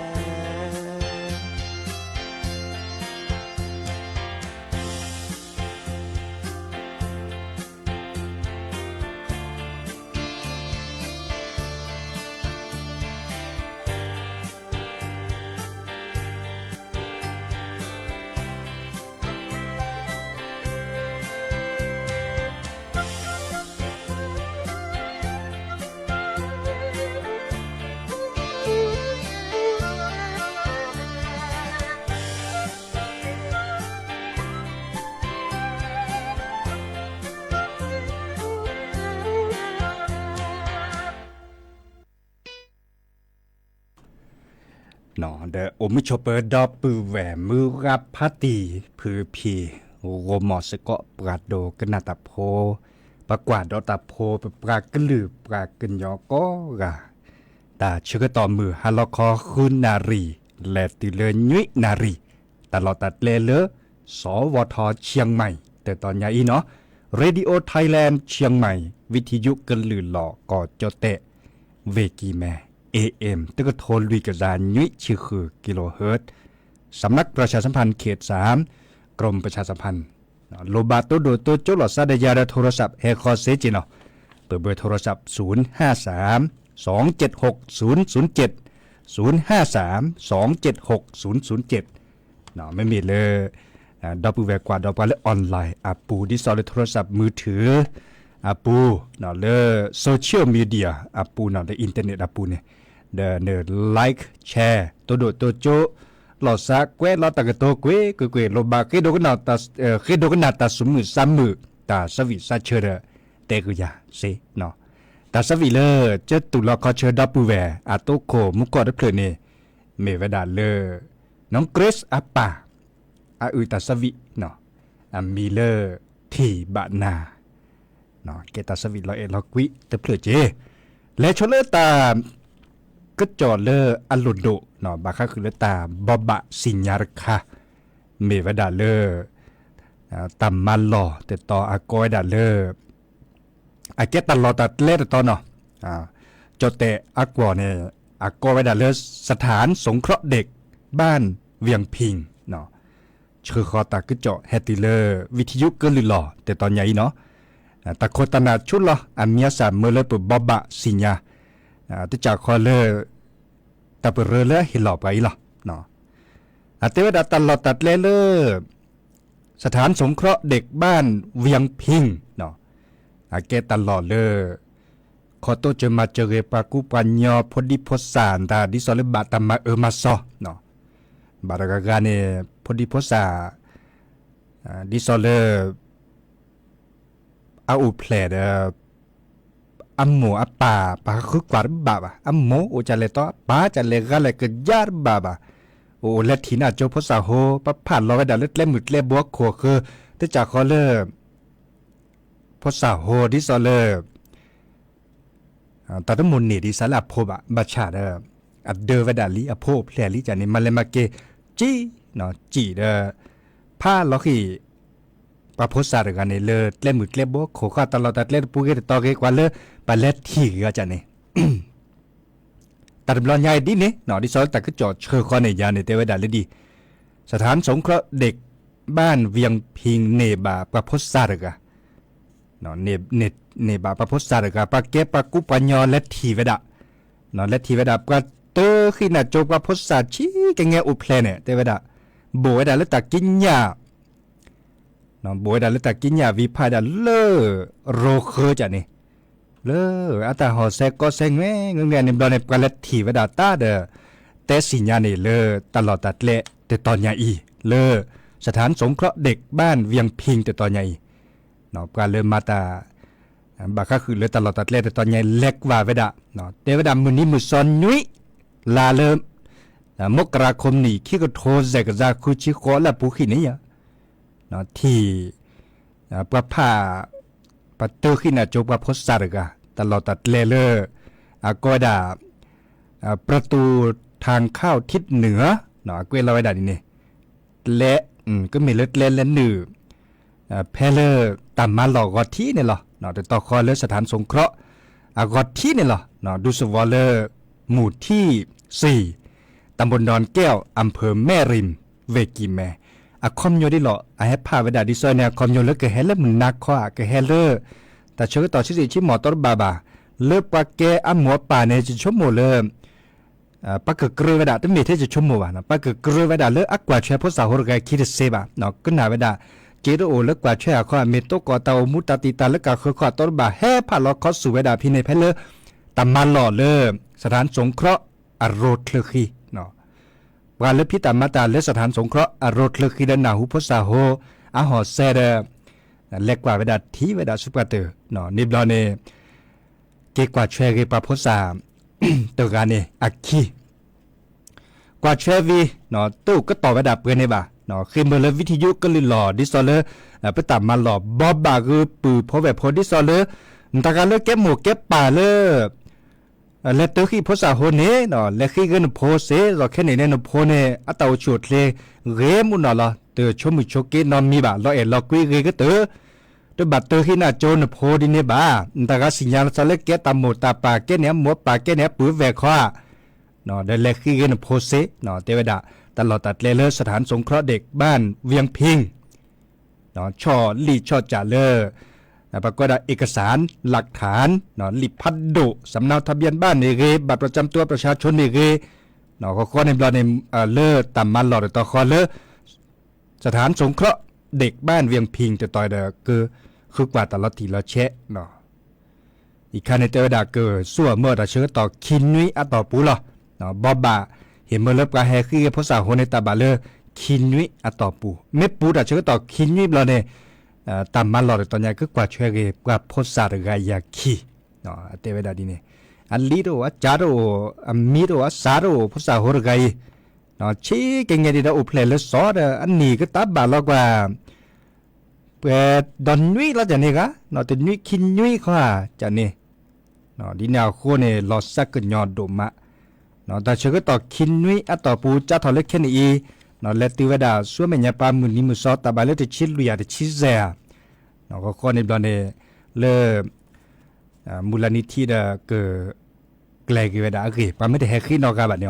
No, ntawm ua muaj tshuaj pawg dob pw vam mub qab phab tis phw phi, ua mos xwm kom pab dob kab nas tas pho, pab kuam dob tas pho, pab kab lwm pab kab nyob kob gas. Tas tshwj kawg tom mws hab loj khob hwj nas ris, lawm tws lawm nyuj nas ris, tas los tas dleb lawm, xov vaj thov Tsheej Maim tawm tom nyab ib no, Radio Thailand Tsheej Maim, vij thij yuj kawg lwm los kom coj tes, ve kis mas, A M twb kawg thov lwj kawg zas nyuj tshwj hwm kilohertz, sam nab pras xas sam phan khiv sam, krom pras xas sam phan. Los pab tuaj dua tuaj coob los xav dab yas dab thoo rau sam he qhov xeb ces no, qw pawg thoo rau sam xoom haj sam, xoom ceg hoom xoom xoom ceg, xoom haj sam xoom ceg hoom xoom xoom ceg. No mej mej lawv dob pw vam kuam dob pab lawv online a pus dib xov lawv thoo rau sam mws thwv a pus no lawv social media a pus no lawv internet a pus ne, nws like share tuaj dua tuaj coob los xav kueb los tas kawg tuaj kueb kawg kueb los pab qhib dua qhib dua kab nas tas xoom mws xab mws tas xab vim xab chaw dab teb kws yam xeb no, tas xab vim lawv coj tus los qhov chaw dob pw vam a tuaj kho mub koj dab plhawv ne, mej vam dam lawv noov Grace a pas a wb tas xab vim no, a mi lawv thim pam nas no, kev tas xab vim los es los kuib dab plhawv ces lawv tshuav lawv tas kab coj lawv a lus dum no pab qhab hwm lawv tas npog pam xim nyas rau qha, mej vam dam lawv tas mas los tes tos a koj vam dam lawv a kev tas los tas dleb tes tos no, coj tes a kuam ne, a koj vam dam lawv สถานสงเคราะห์เด็กบ้านเวียงพิงค์ no, tshwj qhov tas kab coj has tis lawv vij thij yuj kawg lwm los tes tos nyab ib no, tas kho tas nas tshub los a miab xam mawb lawv pw npog pam xim nyas, teb tsam qhov lawv tas pw rau lawv his los pab ib los no, tes vam dam tas los tas dleb lawm สถานสงเคราะห์เด็กบ้านเวียงพิงค์ no, a kev tas los lawm qhov tuaj tsawg mas tsawg pab kub pab nyo phuab dib phuab xam ntag dib xov lawv pam tas mas ua mas xog no, pam rau qha ne, phuab dib phuab xam dib xov lawv a u plhem a mos a pas pab qhwb kuam pam pam a mos ua cas le tob pab cas le qab le kawg yaj pam pam, ua le thim nas tso phuab xam hauv pab pham los vam dam lawv dleb mws dleb npua khuam qhwv, teb tsam qhov lawv phuab xam hauv dib xov lawv tas tub mus nim dib xov lawv a phauj pam npaj tsham, a dawb vam dam li a phauj plhem li cas ne mas le mas kev tsim no tsim phab los qhib pab phuab xam rau qha ne lawv dleb mws dleb npua khuam qhov tas los tas dleb pub qhib tes tos qhib kuam lawv pab lawv thim qhov cas ne. Tas rov los nyab dib ne no dib xov tas kab coj tshwj qhov ne yog ne tes vam dam lawv di สถานสงเคราะห์เด็กบ้านเวียงพิงค์ nim pam pab phuab xam rau qha, nim pam pab phuab xam rau qha pab kev pab kub pab nyo lawv thim vam dam no lawv thim vam dam pab tawb qhib nas tso pab phuab xam tsis kev nge u plhem ne tes vam dam npaum vam dam lawv tas kib nyam Npau suav tas lawv tas kib nyaj viv phaj tas lawv rau qhov cas ne, lawv ab tas hos xeeb kob xeeb ne, ne nplog ne pab lawv thim vaj das tab das teb xis nyas ne lawv tas los tas dlej tes tos nyas ib lawv สถานสงเคราะห์เด็กบ้านเวียงพิง tes tos nyas ib, no pab lawv mas tas npam qhab hwm lawv tas los tas dlej tes tos nyas ib lawv vam vaj das, no tes vaj das mws nim mws xov nyuib las lawv mos kas ras khom nim khib ka rho zes ka zas khwb tsib qhov laj puv him ne yog, no thim pab phaj, pab tawg him nas cov pab phob xas tas los tas dlej lawv, koj vaj das ประตูทางเข้าทิศเหนือ no kuj los vaj das ne, dlej, koj mem lawv dlej lawv nws, pab lawv tas mas los gov thib ne los, no tes tos qhov lawv สถานสงเคราะห์ gov thib ne los, no du xu vov lawv mus thib xis, ตำบลดอนแก้ว อำเภอแม่ริม เวกิแม a khom nyuj dib los a hab phaj vaj das dib xoj ne a khom nyuj lawv kawg hab lawv mus nas khob kawg hab lawv, tas tsawg kawg tom tsib xis tsib mos tau lawv pab pab, lawv pab kev ab muas pas ne tsis tshua mus lawv pab kawg krw vaj das twb mem thiab tsis tshua mus vas, no pab kawg krw vaj das lawv ab kuam tshuaj phob xas hauv rau ka khib tas xeb vas, no koj nas vaj das cev rau lawv kuam tshuaj khob mem tuaj kom tas mus tas tis tas lawv kam qhwv khob tau lawv pab hab phaj los khob xus vaj das phim ne pab lawv tas mas los lawv สถานสงเคราะห์ a rau dlawg qhib, no pab lawv phib tas mas tas lawv สถานสงเคราะห์ a rau dlawg qhib lawv nas huv phob xas hauv, ab hos xeeb das lawv kuam vaj das thib vaj das xub pab tawg, no ne nplog ne kev kuam tshuaj ghe pab phob xas tawg gas ne a khib kuam tshuaj vij, no twb ua koj tom vaj das pab ne vas, no qhib npawg lawv vij thij yub koj lwm los dib xoj lawv, pab tas mas los npog npam gw pw phob vam phob dib xoj lawv, nta gas lawv kev mus kev pas lawv, lawv tawg him phob xas hauv ne, no lawv qhib ghe nws phob xeb zos kheb ne lawv nws phob ne ab tas ua tsuam dle ghe mus no los tus tshuaj mws tshuaj kev no mi vas los es los kuj ghe koj tawg, rau npam tawg him nas cov nws phob di ne vas nta gas xis nyas los txog lawv kev tas mus tas pas kev niam muab pas kev niam pw vam khob, no lawv qhib ghe nws phob xeb, no tes vaj das tas los tas dlej lawv สถานสงเคราะห์เด็กบ้านเวียงพิง no tshoj lij tshoj tsam lawv, pab koj das เอกสารหลักฐาน no lij phab dum สำเนาทะเบียนบ้าน ne ghe บัตรประจำตัวประชาชน ne ghe, no qhov qhov ne nplog ne lawv tas mas los tes tos qhov lawv สถานสงเคราะห์เด็กบ้านเวียงพิง tes tos das kawg qhwv kuam tas los tim los tsheb no. Ib khab ne tes vaj das kawg xuaj maj tas tsawg kawg tom khib nyuib ab tom puv los, npog npam, hem mawg lawv pab hab qhib ghe phob xas hauv ne tas npam lawv khib nyuib ab tom puv mej puv tas tsawg kawg tom khib nyuib nplog ne, tas mas los tes tos nyas kawg kuam tshuaj ghe pab phob xas tas gas ya khib, tes vaj das di ne, ab lib rau ab tsav rau, ab mib rau ab xav rau phob xas hauv tas gas, no tshib kev nyiaj di da u plhem lawv xov tas ab nim kawg tab npam los kuas pab dog nyuib los cas ne gas, no tus nyuib khib nyuib qhov cas ne, di ne qhuab ne los xab kawg nyob dum mas, no tas tsawg kawg tom khib nyuib ab tom puv tsab thaum lawv kheb ne ib, no lawv twv vaj das xuab mej nyas pab mws nim mws xov tas npam lawv tus tshib lwm yam tus tshib zes, no qhov qhov ne nplog ne lawv mus la ni thib das kawg dlej ghe vaj das ghe pab mej tes hab qhib no gas npam ne,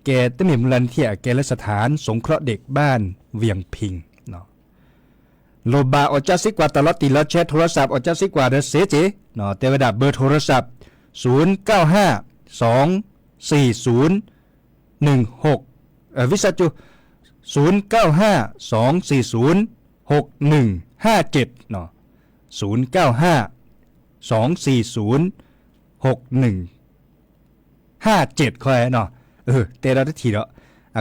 kev twb mej mus la ni thib kev lawv สถานสงเคราะห์เด็กบ้านเวียงพิง no. Los npam ua tsab xib kuas tas los tim los tsheb โทรศัพท์ ua tsab xib kuas das xeb ces, no tes vaj das เบอร์โทรศัพท์ ศูนย์ เก้า ห้า สอง สี่ ศูนย์ หนึ่ง หก, vib sab cu, ศูนย์ เก้า ห้า สอง สี่ ศูนย์ หก หนึ่ง ห้า เจ็ด no, ศูนย์ เก้า ห้า สอง สี่ ศูนย์ หก หนึ่ง ห้า เจ็ด kho no, tes rau tib thim rau,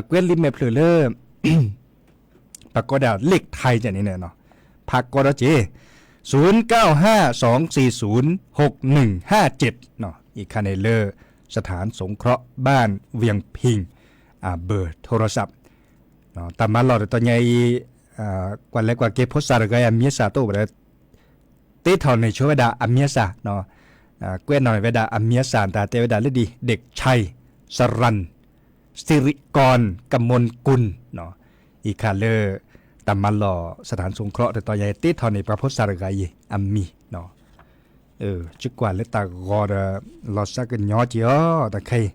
kuv li mej plhws lawm, pab koj das เลขไทย ces ne no, phab koj rau ces, ศูนย์ เก้า ห้า สอง สี่ ศูนย์ หก หนึ่ง ห้า เจ็ด no, ib khab ne lawv สถานสงเคราะห์บ้านเวียงพิง เบอร์โทรศัพท์, tas mas los tes tos nyas, kuas lawv kuas kev phob xas tas gas ya miab xas tuaj, teb thaum ne tshuav vaj das a miab xas no, kuj no vaj das a miab xas tas tes vaj das lub di เด็กชาย สรัญ สิริกร กมลกุล no, ib khab lawv tas mas los สถานสงเคราะห์ tes tos nyas teb thaum ne pab phob xas tas gas ya a mi no, tsis kuas lawv tas gos los xab kawg nyob ces os tas khai,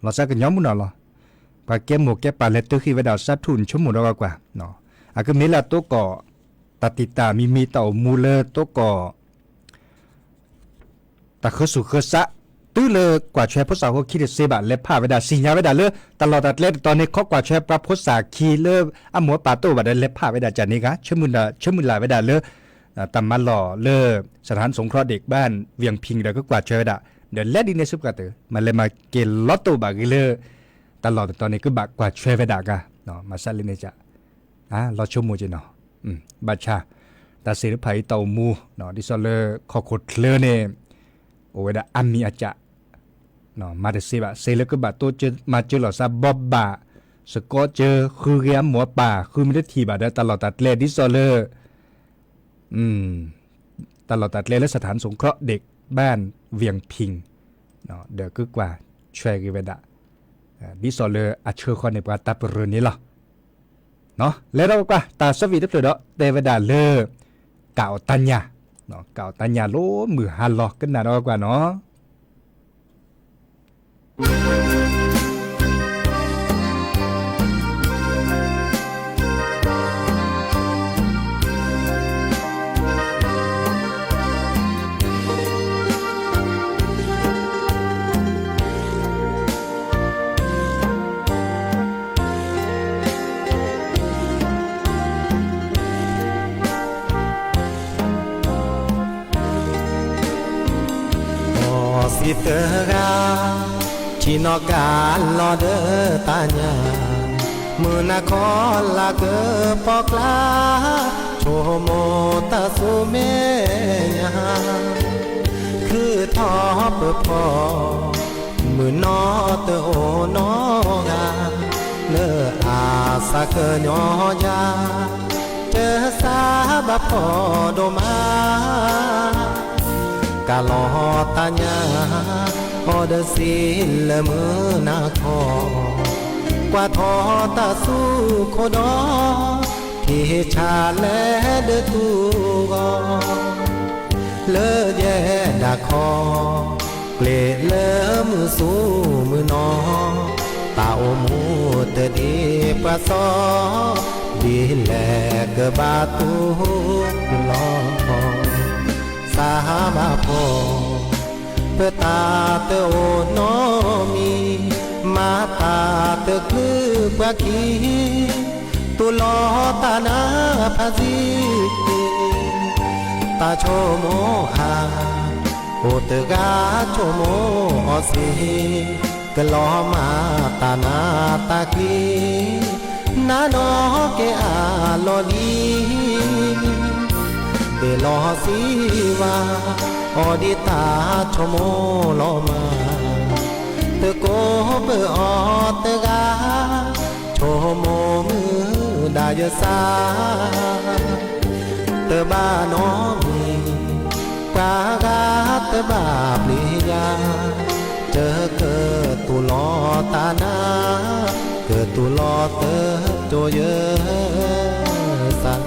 los xab kawg nyob mus no los, pab kev mus kev pas lawv twb qhib vaj das xab thum tshuav mus rau kuas no, a koj mej laj tuaj kom tas tis tas mi mi tau mus lawv tuaj kom tas khawb xus khawb xab, twb lawv kuam tshwm phab xav hua khi de se bam lawv pham ve dam sim nyas ve dam lawv tas los tas dleb tas tod ne khob kuam tshwm phab xav khi lawv ab muas pas tuaj vam dam lawv pham ve dam cas ne ka tshwm mws lam ve dam lawv tas mas los lawv xab thas xoov khlob dej npaj vias phis dam kuj kuam tshwm ve dam dam lawv di ne xwb ka tawm mas lawv mas kev lob tuaj bam gis lawv tas los tas tod ne kuj bam kuam tshwm ve dam ka mas xab li ne cas los tshwm mws ces no npaj tshaj tas se lub pham ib tau mus no di xov lawv kho khuv dlawb ne ua ve dam ab mi a cam mas de se bam se lawv kuj bam tuaj mas cawv los xab pob bam xwb kob cawv hwj gab muas pas hwj me lub thim bam dam tas los tas dleb di xov lawv tas los tas dleb lawv xab thas xoov khlob dej npaj vias phis dam kuj kuam tshwm gis ve dam di xov lawv a tshwm qhov ne puas tas pw rwg ne los no lawv rov kuam tas xab vim teb plawg dam tes ve dam lawv kam ua tag nyas, kam ua tag nyas lub mws ha los kab nas rov kuam no. Os xib tw ga, tsim no kav los dawb tas nyas, mws nas khob lam kawg pom dlaab, tshuav mus tag xub me nyas, khwb thov pw phom, mws no tw ua no ga, lawv a xav kawg nyob ya, cawv xab pab phom dua mas, kav los tas nyas, ob dawb xib lawv mws nas khob, kuam thov tag xub khuv dog, thim tshaj lawv dawb tug os, lawv yaj dam khob, nqes lawv mws xub mws no, tas ua mus tawm dib pab xob, dib lawm kawg pab tub los, xab pab phom, pw tas tw ua no mis, mas tas tw klwb pab khi, tus los tas na phab xib, tas tshuav mus a, ua tw ga tshuav mus os xib, kawg los mas tas na tag kis, nab no kev a los li, dej los xib vas, ob dib tas tshuav mus los mas, tw kub pw ob tw ga, tshuav mus mws dam yawg xab, tw pab no mis, pab ga tw pab plig ya, cawv kawg tus los tas na, kawg tus los tawg rua yawg xab.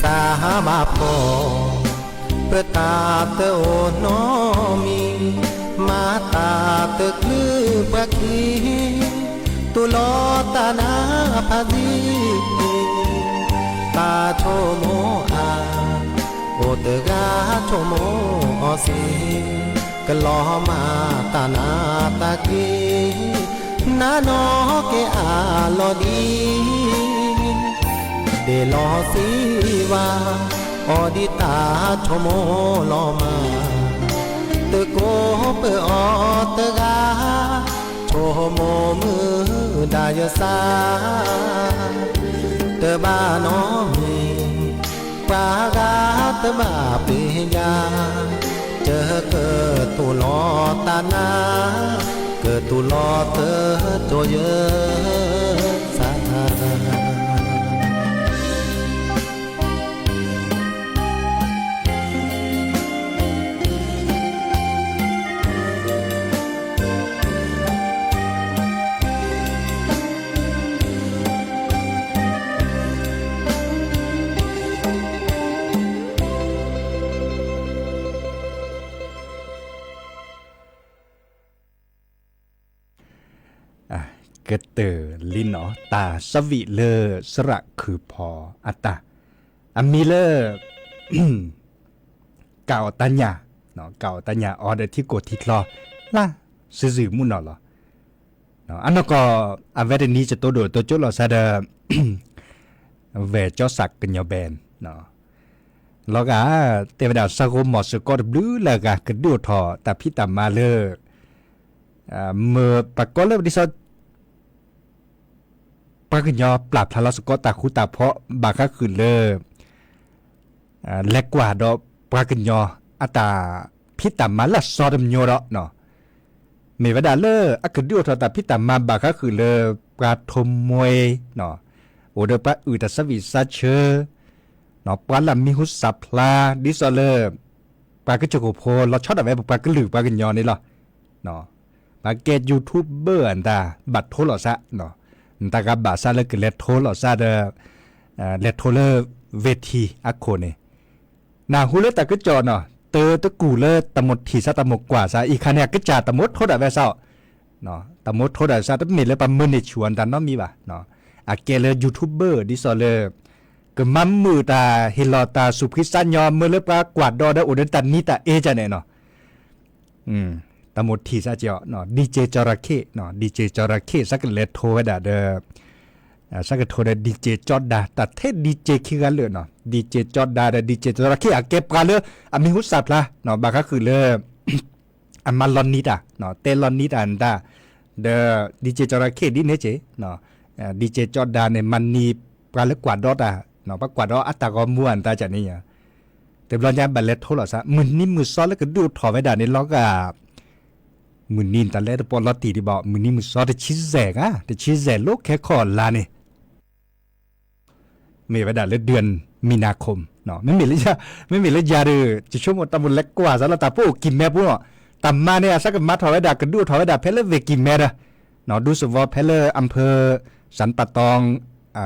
Xab pab phom, pw tas tw ua no mis, mas tas tw klwb pab khi, tus los tas na phab xib, tas tshuav mus a, ua tw ga tshuav mus os xib, kawg los mas tas na tag kis, nab no kev a los li, dej los xib vas, ob dib tas tshuav mus los mas, tw kub pw ob tw ga, tshuav mus mws dam yawg xab, tw pab no mis, pab ga tw pab plig ya, cawv kawg tus los tas na, kawg tus los tawg rua yawg xab. Kws twm li no tas sab vim lawm sab ram khwv phov a tas, a mi lawm, kam tag nyam, kam tag nyam ob daim thib kaum thib hlo laj xwb zwm mus no los, a no koj a ve dej ni tsis tau dum tau coob los xav da ve cov sam kws nyo ben no los a, tej ve dam sab hauv mos xwm koj dab plwb laj ga kws dub thom tas phib tas mas lawm, mas pas koj lawm dib so pab kws nyo plam plha los xwm koj tas huv tas phom npam khab hwm lawm, lawv kuam do pab kws nyo a tas phib tas mas laj so rau me nyuam do no, mej ve dam lawm a kws dub thom tas phib tas mas npam khab hwm lawm pab thov muaj no, ua rau pab wm tas sab vim sab chaw no, pab laj mi huv sam plha dib so lawm, pab kws tso kaum pho los tshab dam ve pab kws lwm pab kws nyo ne los no, pab ke YouTuber ntag npam thov los xav no, ntag qa npam xav lawm kws lawv thov los xav, lawv thov lawm ve thi a kho ne, nas huv lawm tas kws cov no, tawg tawg kus lawm tas mus thim xav tas mus kuam xav ib khab ne kws tsam tas mus thov dam ve xav no, tas mus thov dam xav tab mej lawm pab mej ne tshuav ntag no mi vas no, a ke lawm YouTuber dib so lawm, kws mab mwm tas his los tas xus phwb xab nyo mej lawm pab kuam do dawb ua dawb tas nib tas ev tsam ne no, tas mus thim xav tsi no, DJ Tso Ra Khe no, DJ Tso Ra Khe xav kws lawv thov dam, xav kws thov dam DJ Tso Da tas theb DJ khib ga lawm no, DJ Tso Da dam DJ Tso Ra Khe a ke pab lawm a mi huv sam plha no, npam khab hwm lawm a mas los nib tas no, tej los nib tas ntag, dam DJ Tso Ra Khe dib ne tsev no, DJ Tso Da ne mas nib pab lawm kuam do tas no, pab kuam do a tas qhov muag ntag tsam ne yom, tej blo nyab npam lawv thov los xav mws nib mws xob lawm kws dub thom ve dam ne los a, mws nib tas lawm tas pom los tim li npam mws nib mws xob tas tshib zam a tas tshib zam lub khev kho laj ne, mej ve dam lawm dwm mi nas khom no, mej mej lawm ya dwm tsis tshuav mus tas mus lawv kuam xav los tas pub ua kis me pub no, tas mas ne xav kws mas thom ve dam kws dub thom ve dam peb lawm ve kis me da no, dub xwm vos peb lawm a phawv Sav Pas Too,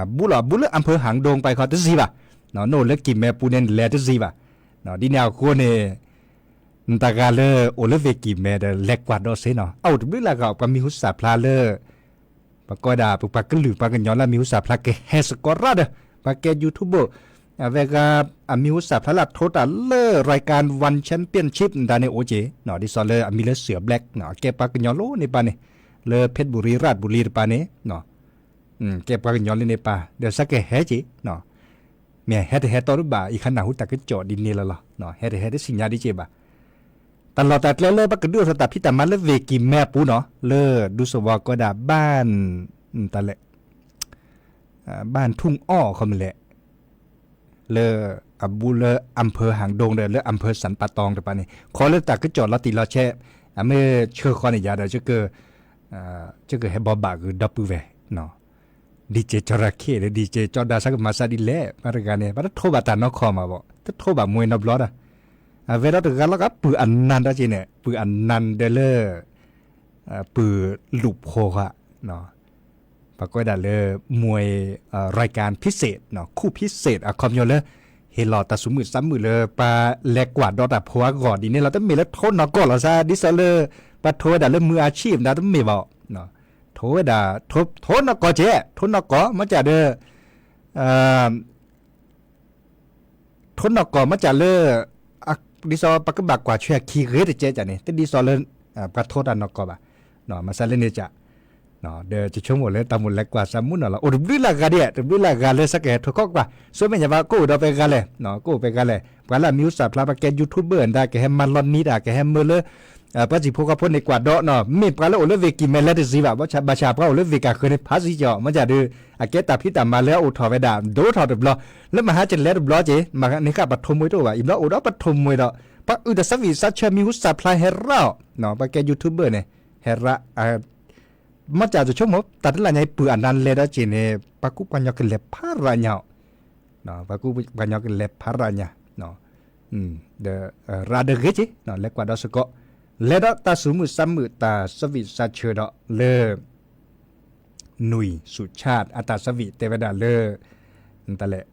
npub los npub lawm a phawv Haav Doo pais qhov twb zis vas no, nub lawv kis me pub ne lawv twb zis vas no, dib ne a kuj ne, ntag qa lawm ua lawm ve kis me da lawv kuam do xev no, au tas plwb laj ga pab mi huv sam plha lawm, pab koj dam pab kws lwm pab kws nyo laj mi huv sam plha kws he xwm koj raj da, pab ke YouTuber, ve ga a mi huv sam plha laj thov tas lawm rai kas One Championship ntag ne ua tsev no, dib so lawm a mi lawm Sia Black no, ke pab kws nyo lub ne pab ne, lawm Phej Bus Lis Raj Bus Lis tas pab ne no, ke pab kws nyo lub ne pab da xav kws he tsev no, mej he tas he tau lub npam ib khab nas huv tas kws cov dib ne los los no, he tas he twb xis nyas dib tsev npam, tas los tas dleb lawm pab kws dub thom tas phib tas mas lawm ve kis me pub no, lawm dub xwm vos koj dam npam tas lawm npam thoob ob qhov me lawm, lawm npub lawm a phawv Haav Doo da lawm a phawv Sav Pas Too tas pab ne, qhov lawm tas kws cov los tim los tshem, mej tshaw qhov ne ya da, tseeb kws he npam kws do pw ve no, DJ Tso Ra Khe lawm DJ Tso Da xav kws mas xav dib lawm pab rai kas ne pab twb thov npam tas no kho mas vos twb thov npam muaj no blo da, ve dab tas qa los qab pw a nan dab tsi ne pw a nan da lawm, pw lub pho ha no, pab koj dam lawm muaj rai kas phib xem no, khuj phib xem a khom nyuam lawm, his los tas xus mwm xab mwm lawm pab lawv kuam do tas pho a gom dib ne los tab mej lawm thov no koj los xav dib so lawm, pab thov dam lawm mws a tshij ntag tab mej vos no, thov dam thov no koj tsev thov no koj muab cas da thov no koj muab cas lawm, dib so pab kws npam kuam tshuav khi geb tas tsev tsam ne twb dib so lawm, pab thov tas no koj vas no mas xav lawm ne tsam no, da tsis tshuav mus lawm tas mus lawv kuam xav mus no los ua tas plwb laj ga diam tas plwb laj ga lawm xav kws he thov koj kuam xub mej nyam vas koj ua dab peb ga lawm no, koj ua peb ga lawm pab laj mi huv sam plha pab ke YouTuber ntag kws he mas los nib tas kws he mws lawm, pab tsis phu koj phu ne kuam do no mej pab lawm ua lawm ve kis me lawm tas zis vas, npam tshaj pab ua lawm ve kas khwv ne phab zis cov muab cas da, a ke tas phib tas mas lawm ua thom ve dam ntuv thom tas blo, lawm mas hab tsev lawm tas blo ces mas ne qab pab thov muaj rau vas ib blo ua dab pab thov muaj do, pab wm tas sab vim sab chaw mi huv sam plha he raj no, pab ke YouTuber ne he raj, muab cas tsis tshuav mus tas twb laj nyam pw a nan le dab tsi ne, pab kuj pab nyob kws le phab raj nyam, pab kuj pab nyob kws le phab raj nyam no, raj dawb geb tsev no lawv kuam do xwb koj, le dab tas xus mwm xab mwm tas sab vim sab chaw do lawm, nui xum tshaj a tas sab vim tej ve dam lawm, tas lawm,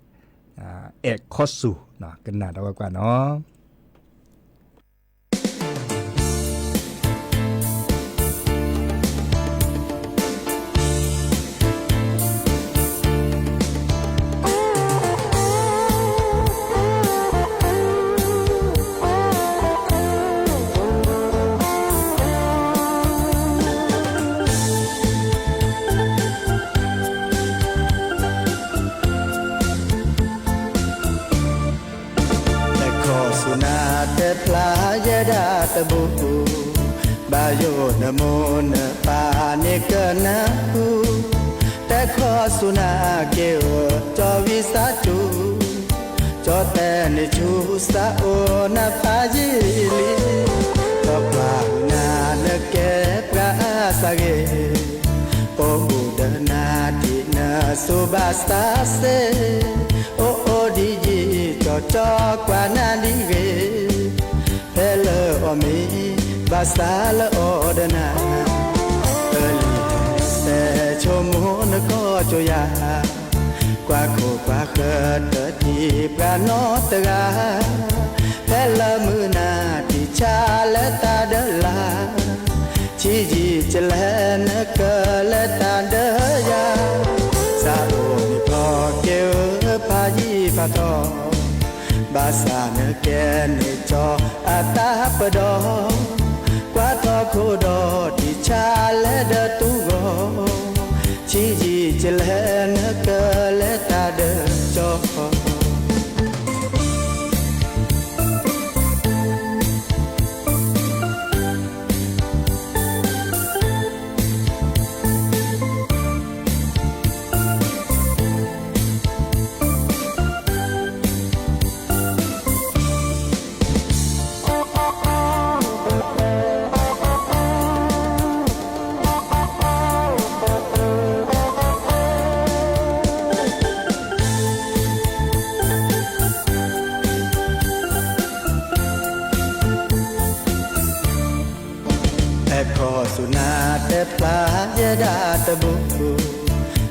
es khob xus no kws nam do kuam no. Yaj dab tawv npum, npaj yog nws mus nws pab nws kawm nab hu, tab khov xu nas kev ua cov viv xav cum, cov tes nws tshum xav ua nas pab yij li, cov pab nas nws kev pab xav gem, ua npum dawb nas tim nas xu npaj xav xeb, ua ua dim yim cov cov kuav nas dim gem, peb lawv ua me npaj xav lawv ua dawb nas, peb li xav tshuaj muag nws koj cuag yam, kuav khuv kuav khawv tawm tim pab noj tawg ga, peb lawv mus nas tim tshaj lawv tas dawb las, tsis yim tsis lev nws kawm lawv tas dawb yaj, xav ua nws koj kev ua pab yij pab thov, npaj xav nws kev nws cov a tab pawg dog, kuav thov khuv dog tim tshaj lawv dawb tub vog, tsis yim tsis lev nws kawm lawv tas dawb cog. Tab khov xu nas tes plab yaj dab tawv npum,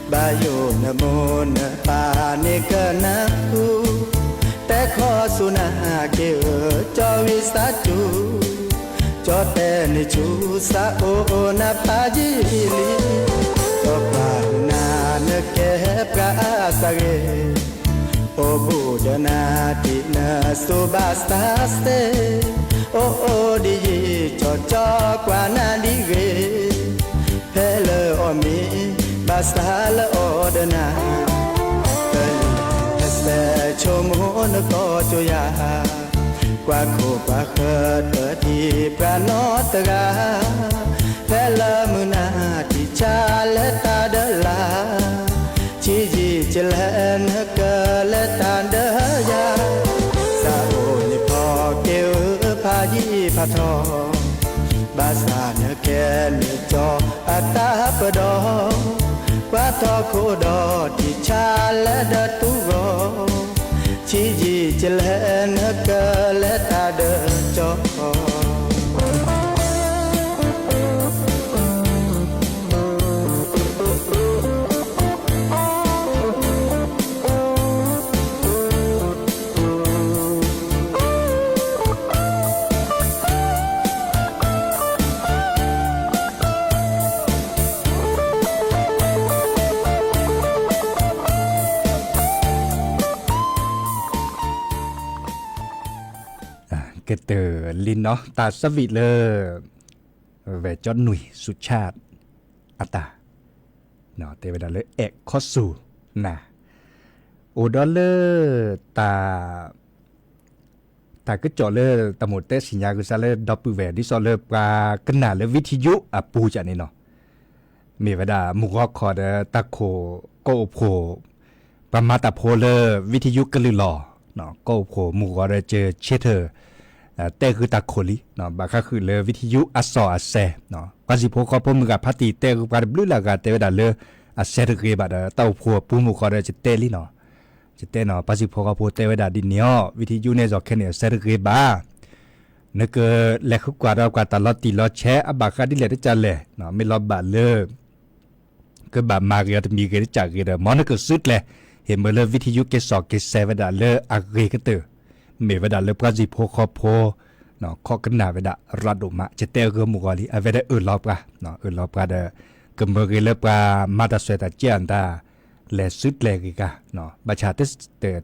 npaj yog nws mus nws pab nws kawm nab hu, tab khov xu nas kev ua cov viv xav cum, cov tes nws tshum xav ua nas pab yij li, cov pab nas nws kev pab xav gem, ua npum dawb nas tim nas xu npaj xav xeb, ua ua dim yim cov cov kuav nas dim gem, peb lawv ua me npaj xav lawv ua dawb nas, peb li xav tshuaj muag nws koj cuag yam, kuav khuv kuav khawv tawm tim pab noj tawg ga, peb lawv mus nas tim tshaj lawv tas dawb las, tsis yim tsis lev nws kawm lawv tas dawb yaj, xav ua nws koj kev ua pab yij pab thov, npaj xav nws kev nws cov a tab pawg dog, kuav thov khuv dog tim tshaj lawv dawb tub vog, tsis yim tsis lev nws kawm lawv tas dawb cog. Kev twg li no tas sab vim lawm, về chót nuôi sụt chát a tas, no tes ve das lawv em khov xu nas, ua dog lawm tas, tas kab com lawm tas mus teb sim nyas kws xav lawv dog pw ve dib xo lawv pab kab nas lawv vib thib yub a pug tsam ni no. Mim ve das mus qhov kho das tag khum koj ua phuam, pab mas tas phuam lawv vib thib yub kab lwm los, koj ua phuam mus qhov das ces tsheb thawm tej qw tag khum li no, npam qhab hwm lawv vib thib yub a xos a xes no, pab zis phuam qhov phuam mus qas phab tis tej qw pab blwb lam qas tes ve das lawv a xes rwg qe npam das tau ua phuam pub mus qhov das ces tej li no. Ces tej no pab zis phuam qhov phuam tej ve das di nios vib thib yub nej zos khe nim a xes rwg qe npam. Nws kws lem khub kuam rau kuam tas los tim los tsheb ab npam qab dib lem dib tsa lem no mej los npam lawm. Kws npam mas qe os tas mis qe dib tsam qe das mov nws kws xwb dlej, hem mas lawv vib thib yub kev xos kev xes ve das lawv a qe kab twm, mim ve das lawv pab zis phuam qhov phuam no, khob kab nas ve das ras dum mas ces tej qw mus qos li a ve das wm los pab, wm los pab das kws mas qe lawv pab mas tas xuas tas ciaj ntag, lem xwb dlej qe kab no npam tsham tej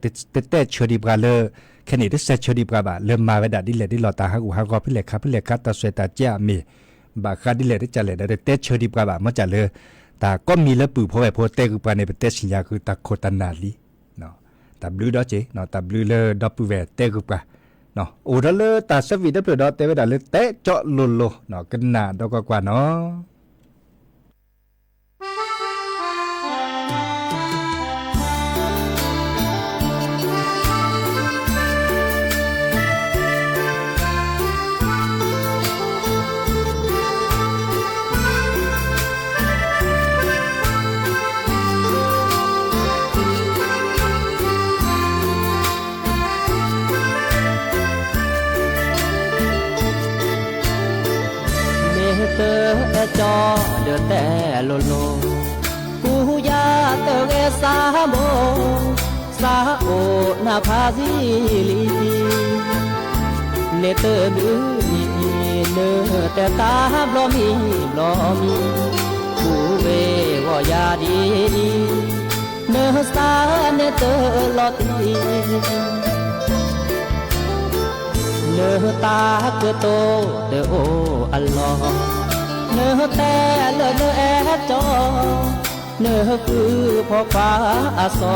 teb tshawb di pab lawv, khe nim teb xes tshawb di pab npam lawv mas ve das dib lem dib los tas hab kum hab qos phij lem khab phij lem khab tas xuas tas ciaj mim, npam qab dib lem dib tsa lem das teb tshawb di pab npam muab tsam lawv tas koj mis lawv pwm phuam ve phuam tej qw pab ne pab teb sim nyas kws tas khum tas nas li no. Tas blwb dog ces no tas blwb lawv dog pw ve tej qw pab Ua rau lawv tas sab vim dab plawg dov tes vaj dam lawv teb tso lug lug no ka nam rau koj kuas no. Neb twb coj dua tes lug lug, kuv yam tawm qe xab npoo, xab ua na phab zib li. Neb twb npwb li nws tes tag nplog mi nplog mi, kuv ve vos ya di di, nws xab neb twb los ti. Nws tag kws tau tes ua a los, nws tes lawm nws es tso, nws hwj phoj khuav a xo,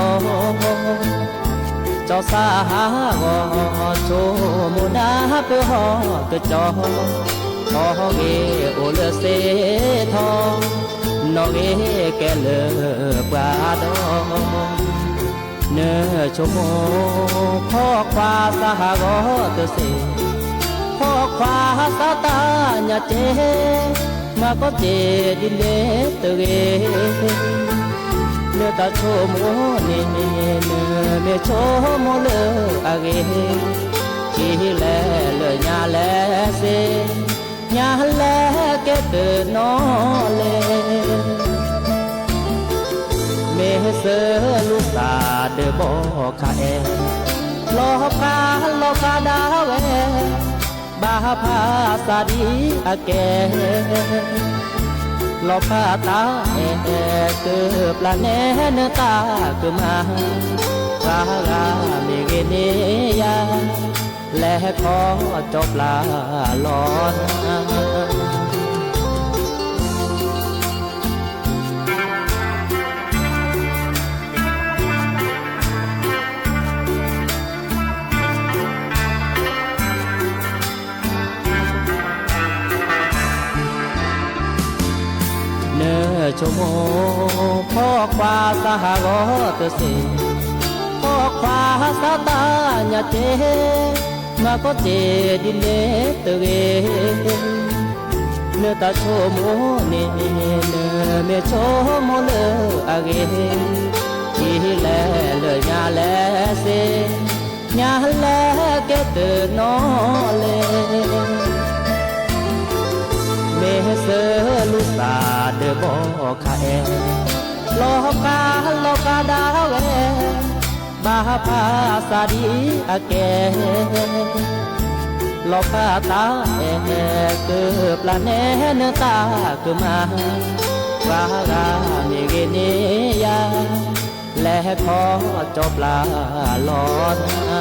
tso xab hab vos tsuas mus nab pw ho kws tso, ho gem ua lawm xeb tho, no gem kev lawm puag dog. Nws tsuas mus phoj khuav xab hab vos tw xwb, phoj khuav xab tag nyam ces, mas koj ces di neb tw gem. Nws tas tsuas mus ne, nws me tsuas mus lawm a gem, tsis le lawm nyab le xeb, nyab le kev twg no le. Me xwb lub xab dawb npog khav es, los phaj los phaj dab es, npaj phaj xab di a ke, los phaj tas es, kws plas neb nws tas kws mas, pab gaj me gem ne yaj, le kho cov plas los na. Nws tsuas mus phoj khuav xab hab vos tw xwb, phoj khuav xab tag nyam ces, mas koj ces di neb tw gem. Nws tas tsuas mus ne, nws me tsuas mus lawm a gem, tsis le lawm nyab le xeb, nyab le kev twg no le. Me xwb lub xab dawb npog khav es, los phaj los phaj dab es, npaj phaj xab di a ke, los phaj tas es, kws plas neb nws tas kws mas, pab gaj me gem ne yaj, le kho cov plas los na.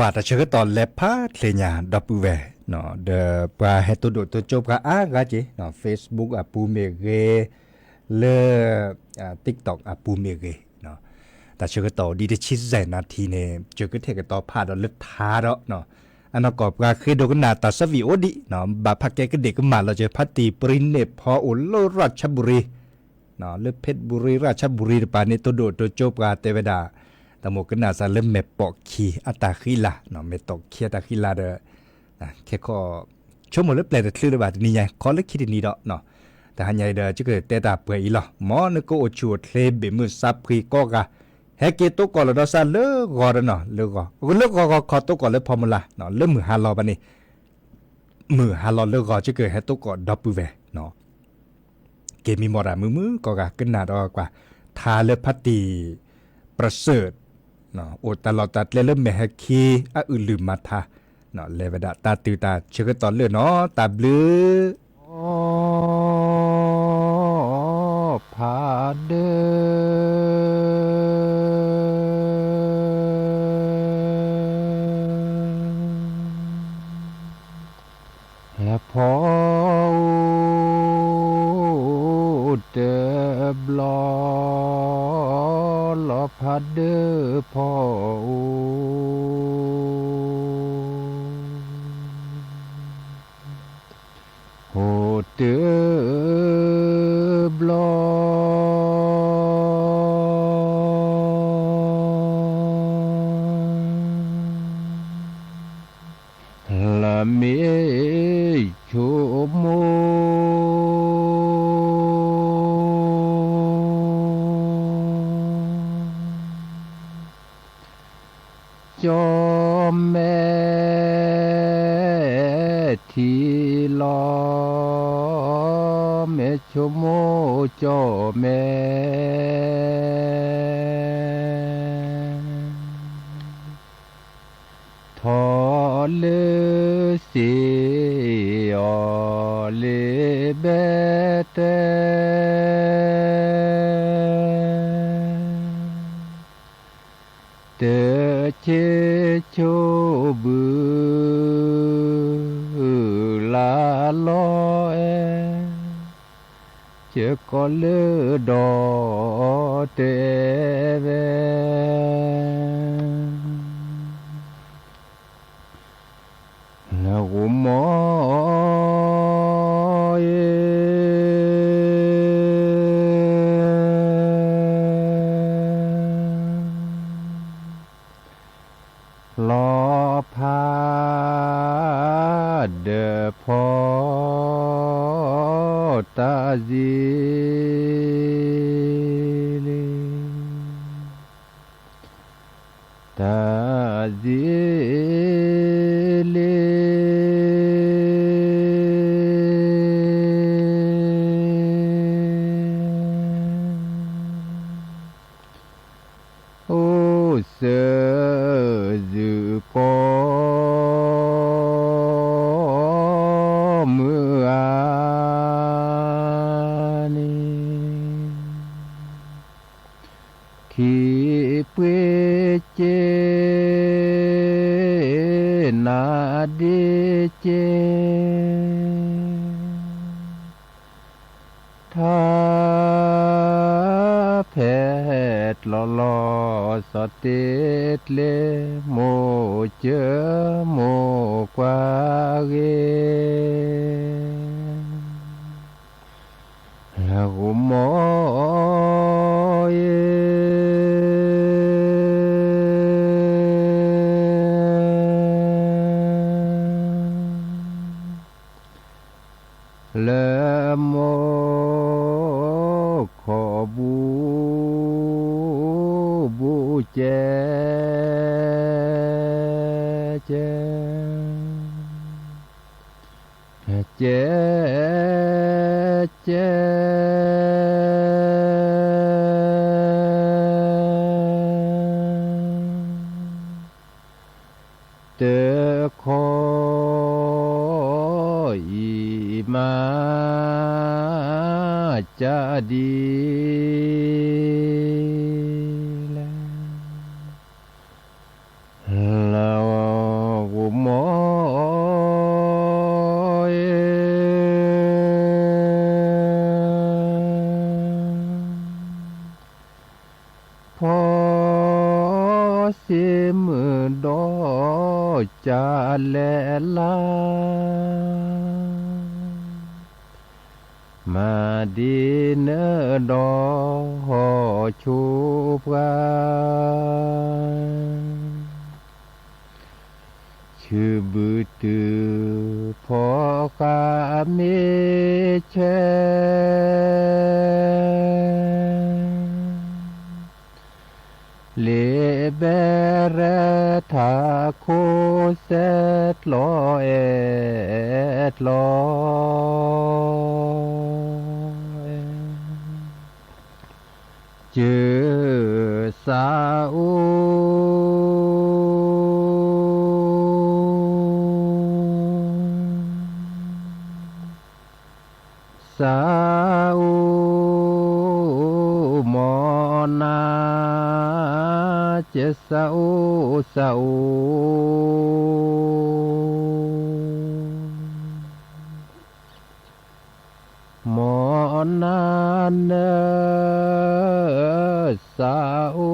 Kuam tas tsawg kawg tom lej phab dlej nyas dog pw ve no, pab hais tuaj dam tuaj coob pab ab qab ces no Facebook a pum me ge, lej TikTok a pum me ge no. Tas tsawg kawg tom di dab tsi zais nas this ne, tsawg kawg them kawg tau phaj rau lej thav rau no. Ab no kom pab qhia rau kawg nas tas sab vim ua di no, npaj phaj kev kawg dej kawg mam los ces phab tim pris nej pho ua lub Raj Chab Npu Ri no, lub Phej Npu Ri, Raj Chab Npu Ri rau pab nej tuaj dam tuaj coob pab tes ve dam. Tas mus kawg nas xav lej me pom khi ab tas khib laj no, me tom khi ab tas khib laj rau, khi kho tshuav mus lub ple tas hlwb rau pab tes ni nyai kho lub khi tes ni rau no. Tas hais nyai rau tsis kawg teb tas pab ib los mov nws kuj ua tshua dlej pem mws xab phi koj qas, hais kev tuaj kom los rau xab lawv qos rau no, lawv qos lawv qos qos kho tuaj kom lawv pho mus laj no, lawv mwm has los pab ne, mwm has los lawv qos tsis kawg hais tuaj kom dog pw ve no. Kev me mos tas mws mws koj qas kawg nas rau kuam, thav lawv phab tim Prasawm ua tas los tas dlej lawv me hais khi ab wm lwm mas thav no, lej ve dam tas twg tas tsawg kawg tom lej no, tas nplwb phaj dawb phoj ub, tes nplog los phaj dawb phoj ub, hauv tes nplog mus, coj me thim los, me tshua mus coj me thov lwm xim os li npe tes, twb chim chub vwm lam los es, cia koj lwm dog tes ve. Los kuv mob los phab dawm phom tas zis li, tas zis li. Ub, xwb zwm koj mwj a ni, khi pw ces nas dib ces thab phem los los xov tes dlej mus cawv mus kuaj gem. Los kuv mob lawv muab khov bu bu ce ce ce ce, twb khov ib mas cas di lawm. Los kuv mob phob xib mwm dob cas lem laj, mas di nawb dob ho tshub pab. Tshwm vwm twm phom qab me tsheb, li npe rab thab khuv xeeb dloj es dloj, cwm xav ub xav ub mov na, ces xav ub xav ub mov na nawb, xav ub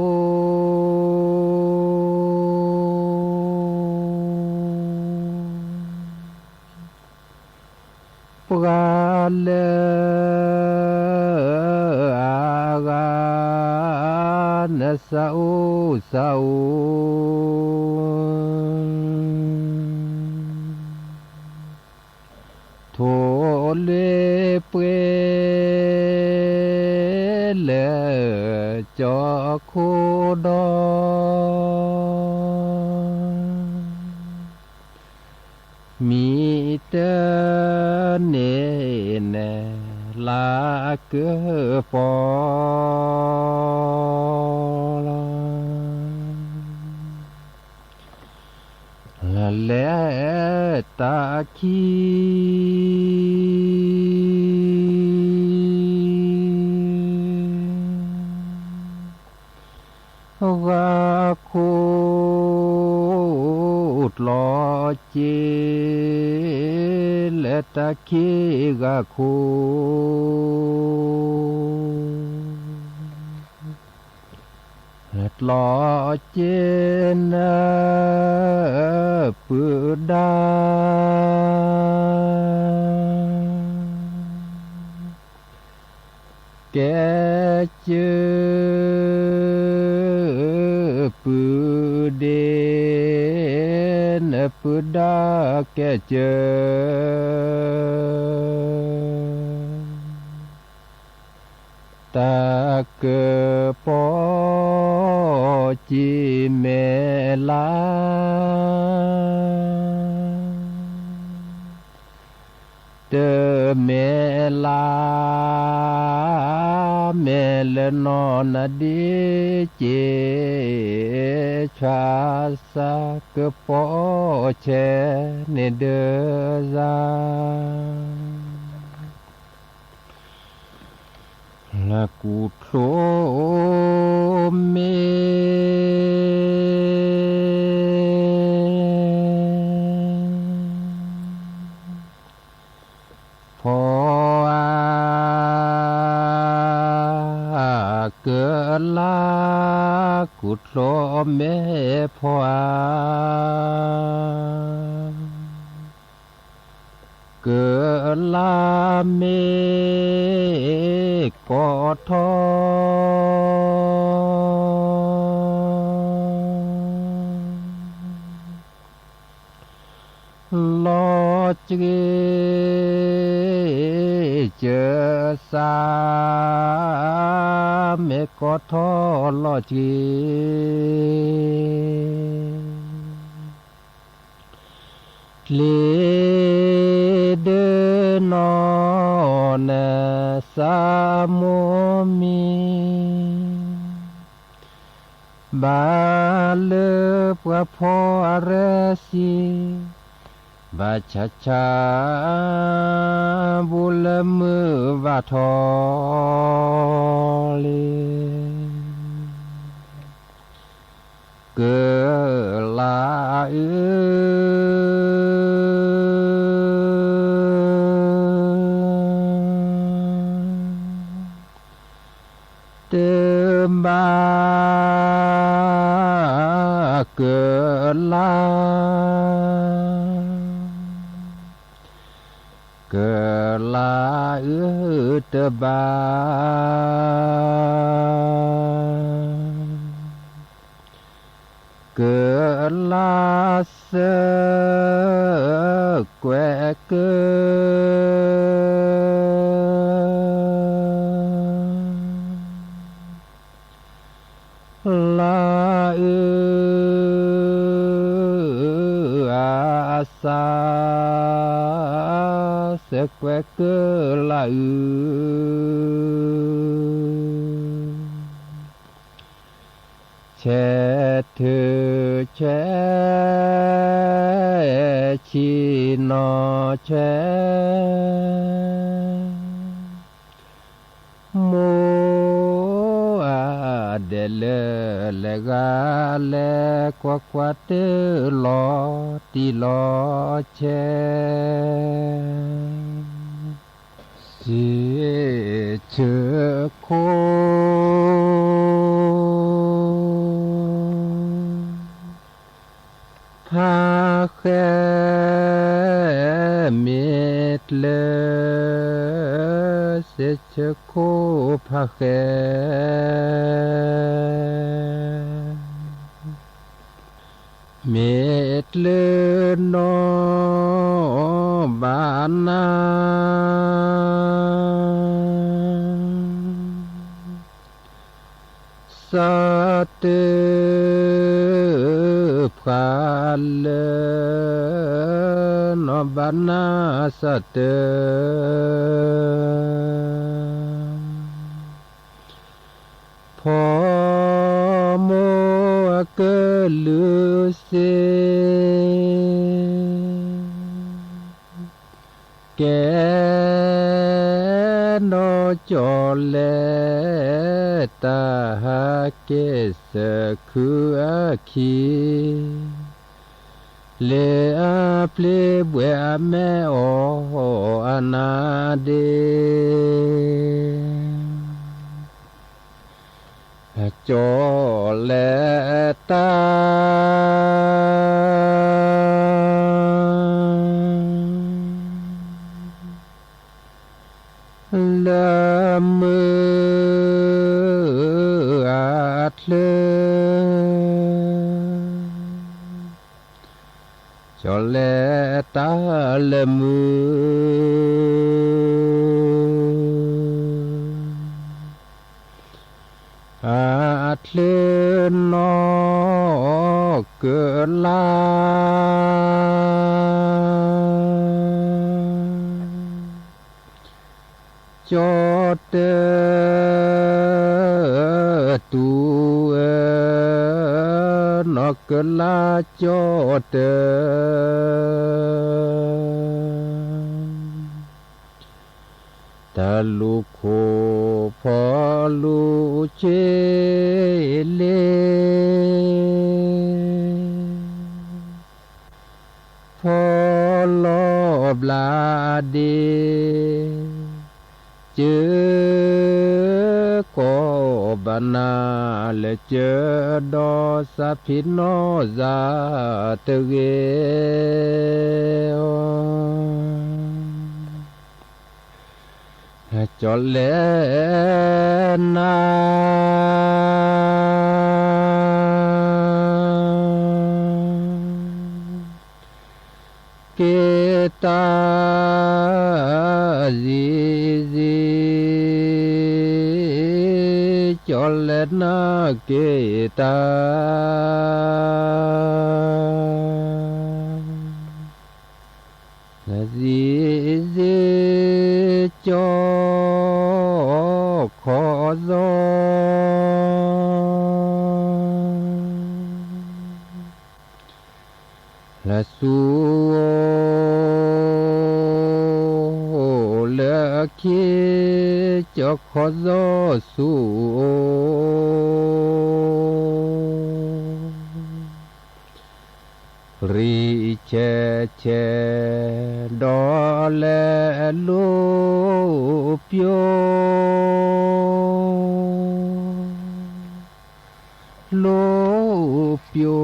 pab lawm a ga na, xav ub xav ub. Thu Ua li peb lawv cov khub dog, mi teb ne ne la kwv pom los le tag kis ga khu dlo ces le tag kis ga khu dlo ces na pw dag kev cawv, pw de na pw dag kev cawv. Tag kawg pom ci me lab, tawm me lab me lawm no na dib ces tshua xa kawg pom tshe ne dawb zab. Los kuv hlob me pho a, kawg lab kuv hlob me pho a, kawg lab me kov thoj los tsev cawv xa me kov thoj los tsev. Dle dawb no na xa muab mi npaj lawv pua pho rab xis, npaj tshav tshav npus lawv mwj vaj rho li. Kawg lab wb twb npaj kawg lab, kawg lab wb twb npaj kawg lab xwb kuv kawg lab wb a xa xwb kuv kawg lab wb. Tshe thwv tshe tsis no tshe mus dej lawm lawm ga lawm kuv kuv twb los tij los tshe xib tshwm khuv phaj qhe me dlawg, xib tshwm khuv phaj qhe me dlawg no npaj na Xab tw pha lawm no npaj nab xab tw, phom muaj kwj lwm xeeb, kev nrog cov lawv tag hab kev xav khwv khi, le plib npuam me os a nas dej. Cov lawv tag lawv mws a dlhwb, cov lawv tag lawv mws a dlhwb no kawg laj. Cov tawg tus no kawg laj cov tawg, tag lub khob phom lub tsheb le, phom los nplas dej, cawm kob npaj nab lawm cawm dob xab phim noj zam tawg gem. Cov lawv nab kev tag zim zim, cov lawv nab kev tag zim zim, cov kho zog lawv xub lawv khib, cov kho zog xub ris chais chais, nrog lawv lub piu lub piu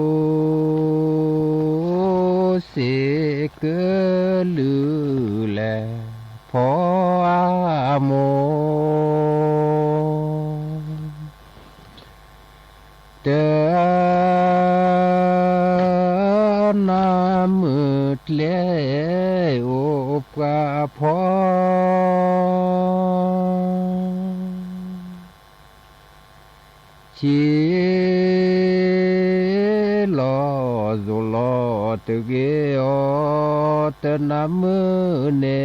xev kwv lwm lawm phom mus. Tawg nab mws dlej ua pua phom, ci los zoo los tawg gem os, tawg nab mws ne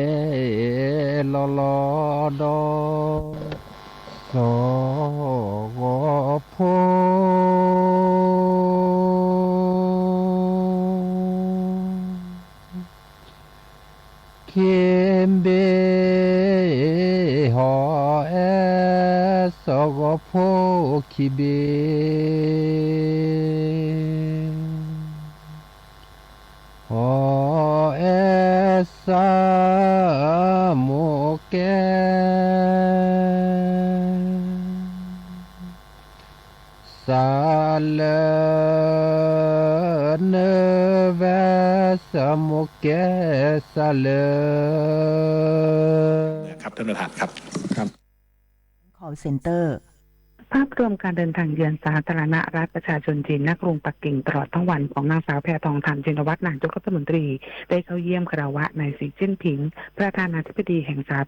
los los do xov gov phom. Khi npe hov es xov gov phom khi npe hov es xab mus kev xab lawm, nws vaj xab mus kev xab lawm. Call Center ภาพรวมการเดินทางเยือนสาธารณรัฐประชาชนจีนณกรุงปักกิ่งตลอดทั้งวันของนางสาวแพทองธาร ชินวัตร นายกรัฐมนตรี ได้เข้าเยี่ยมคารวะนายสีจิ้นผิง ประธานาธิบดีแห่งสห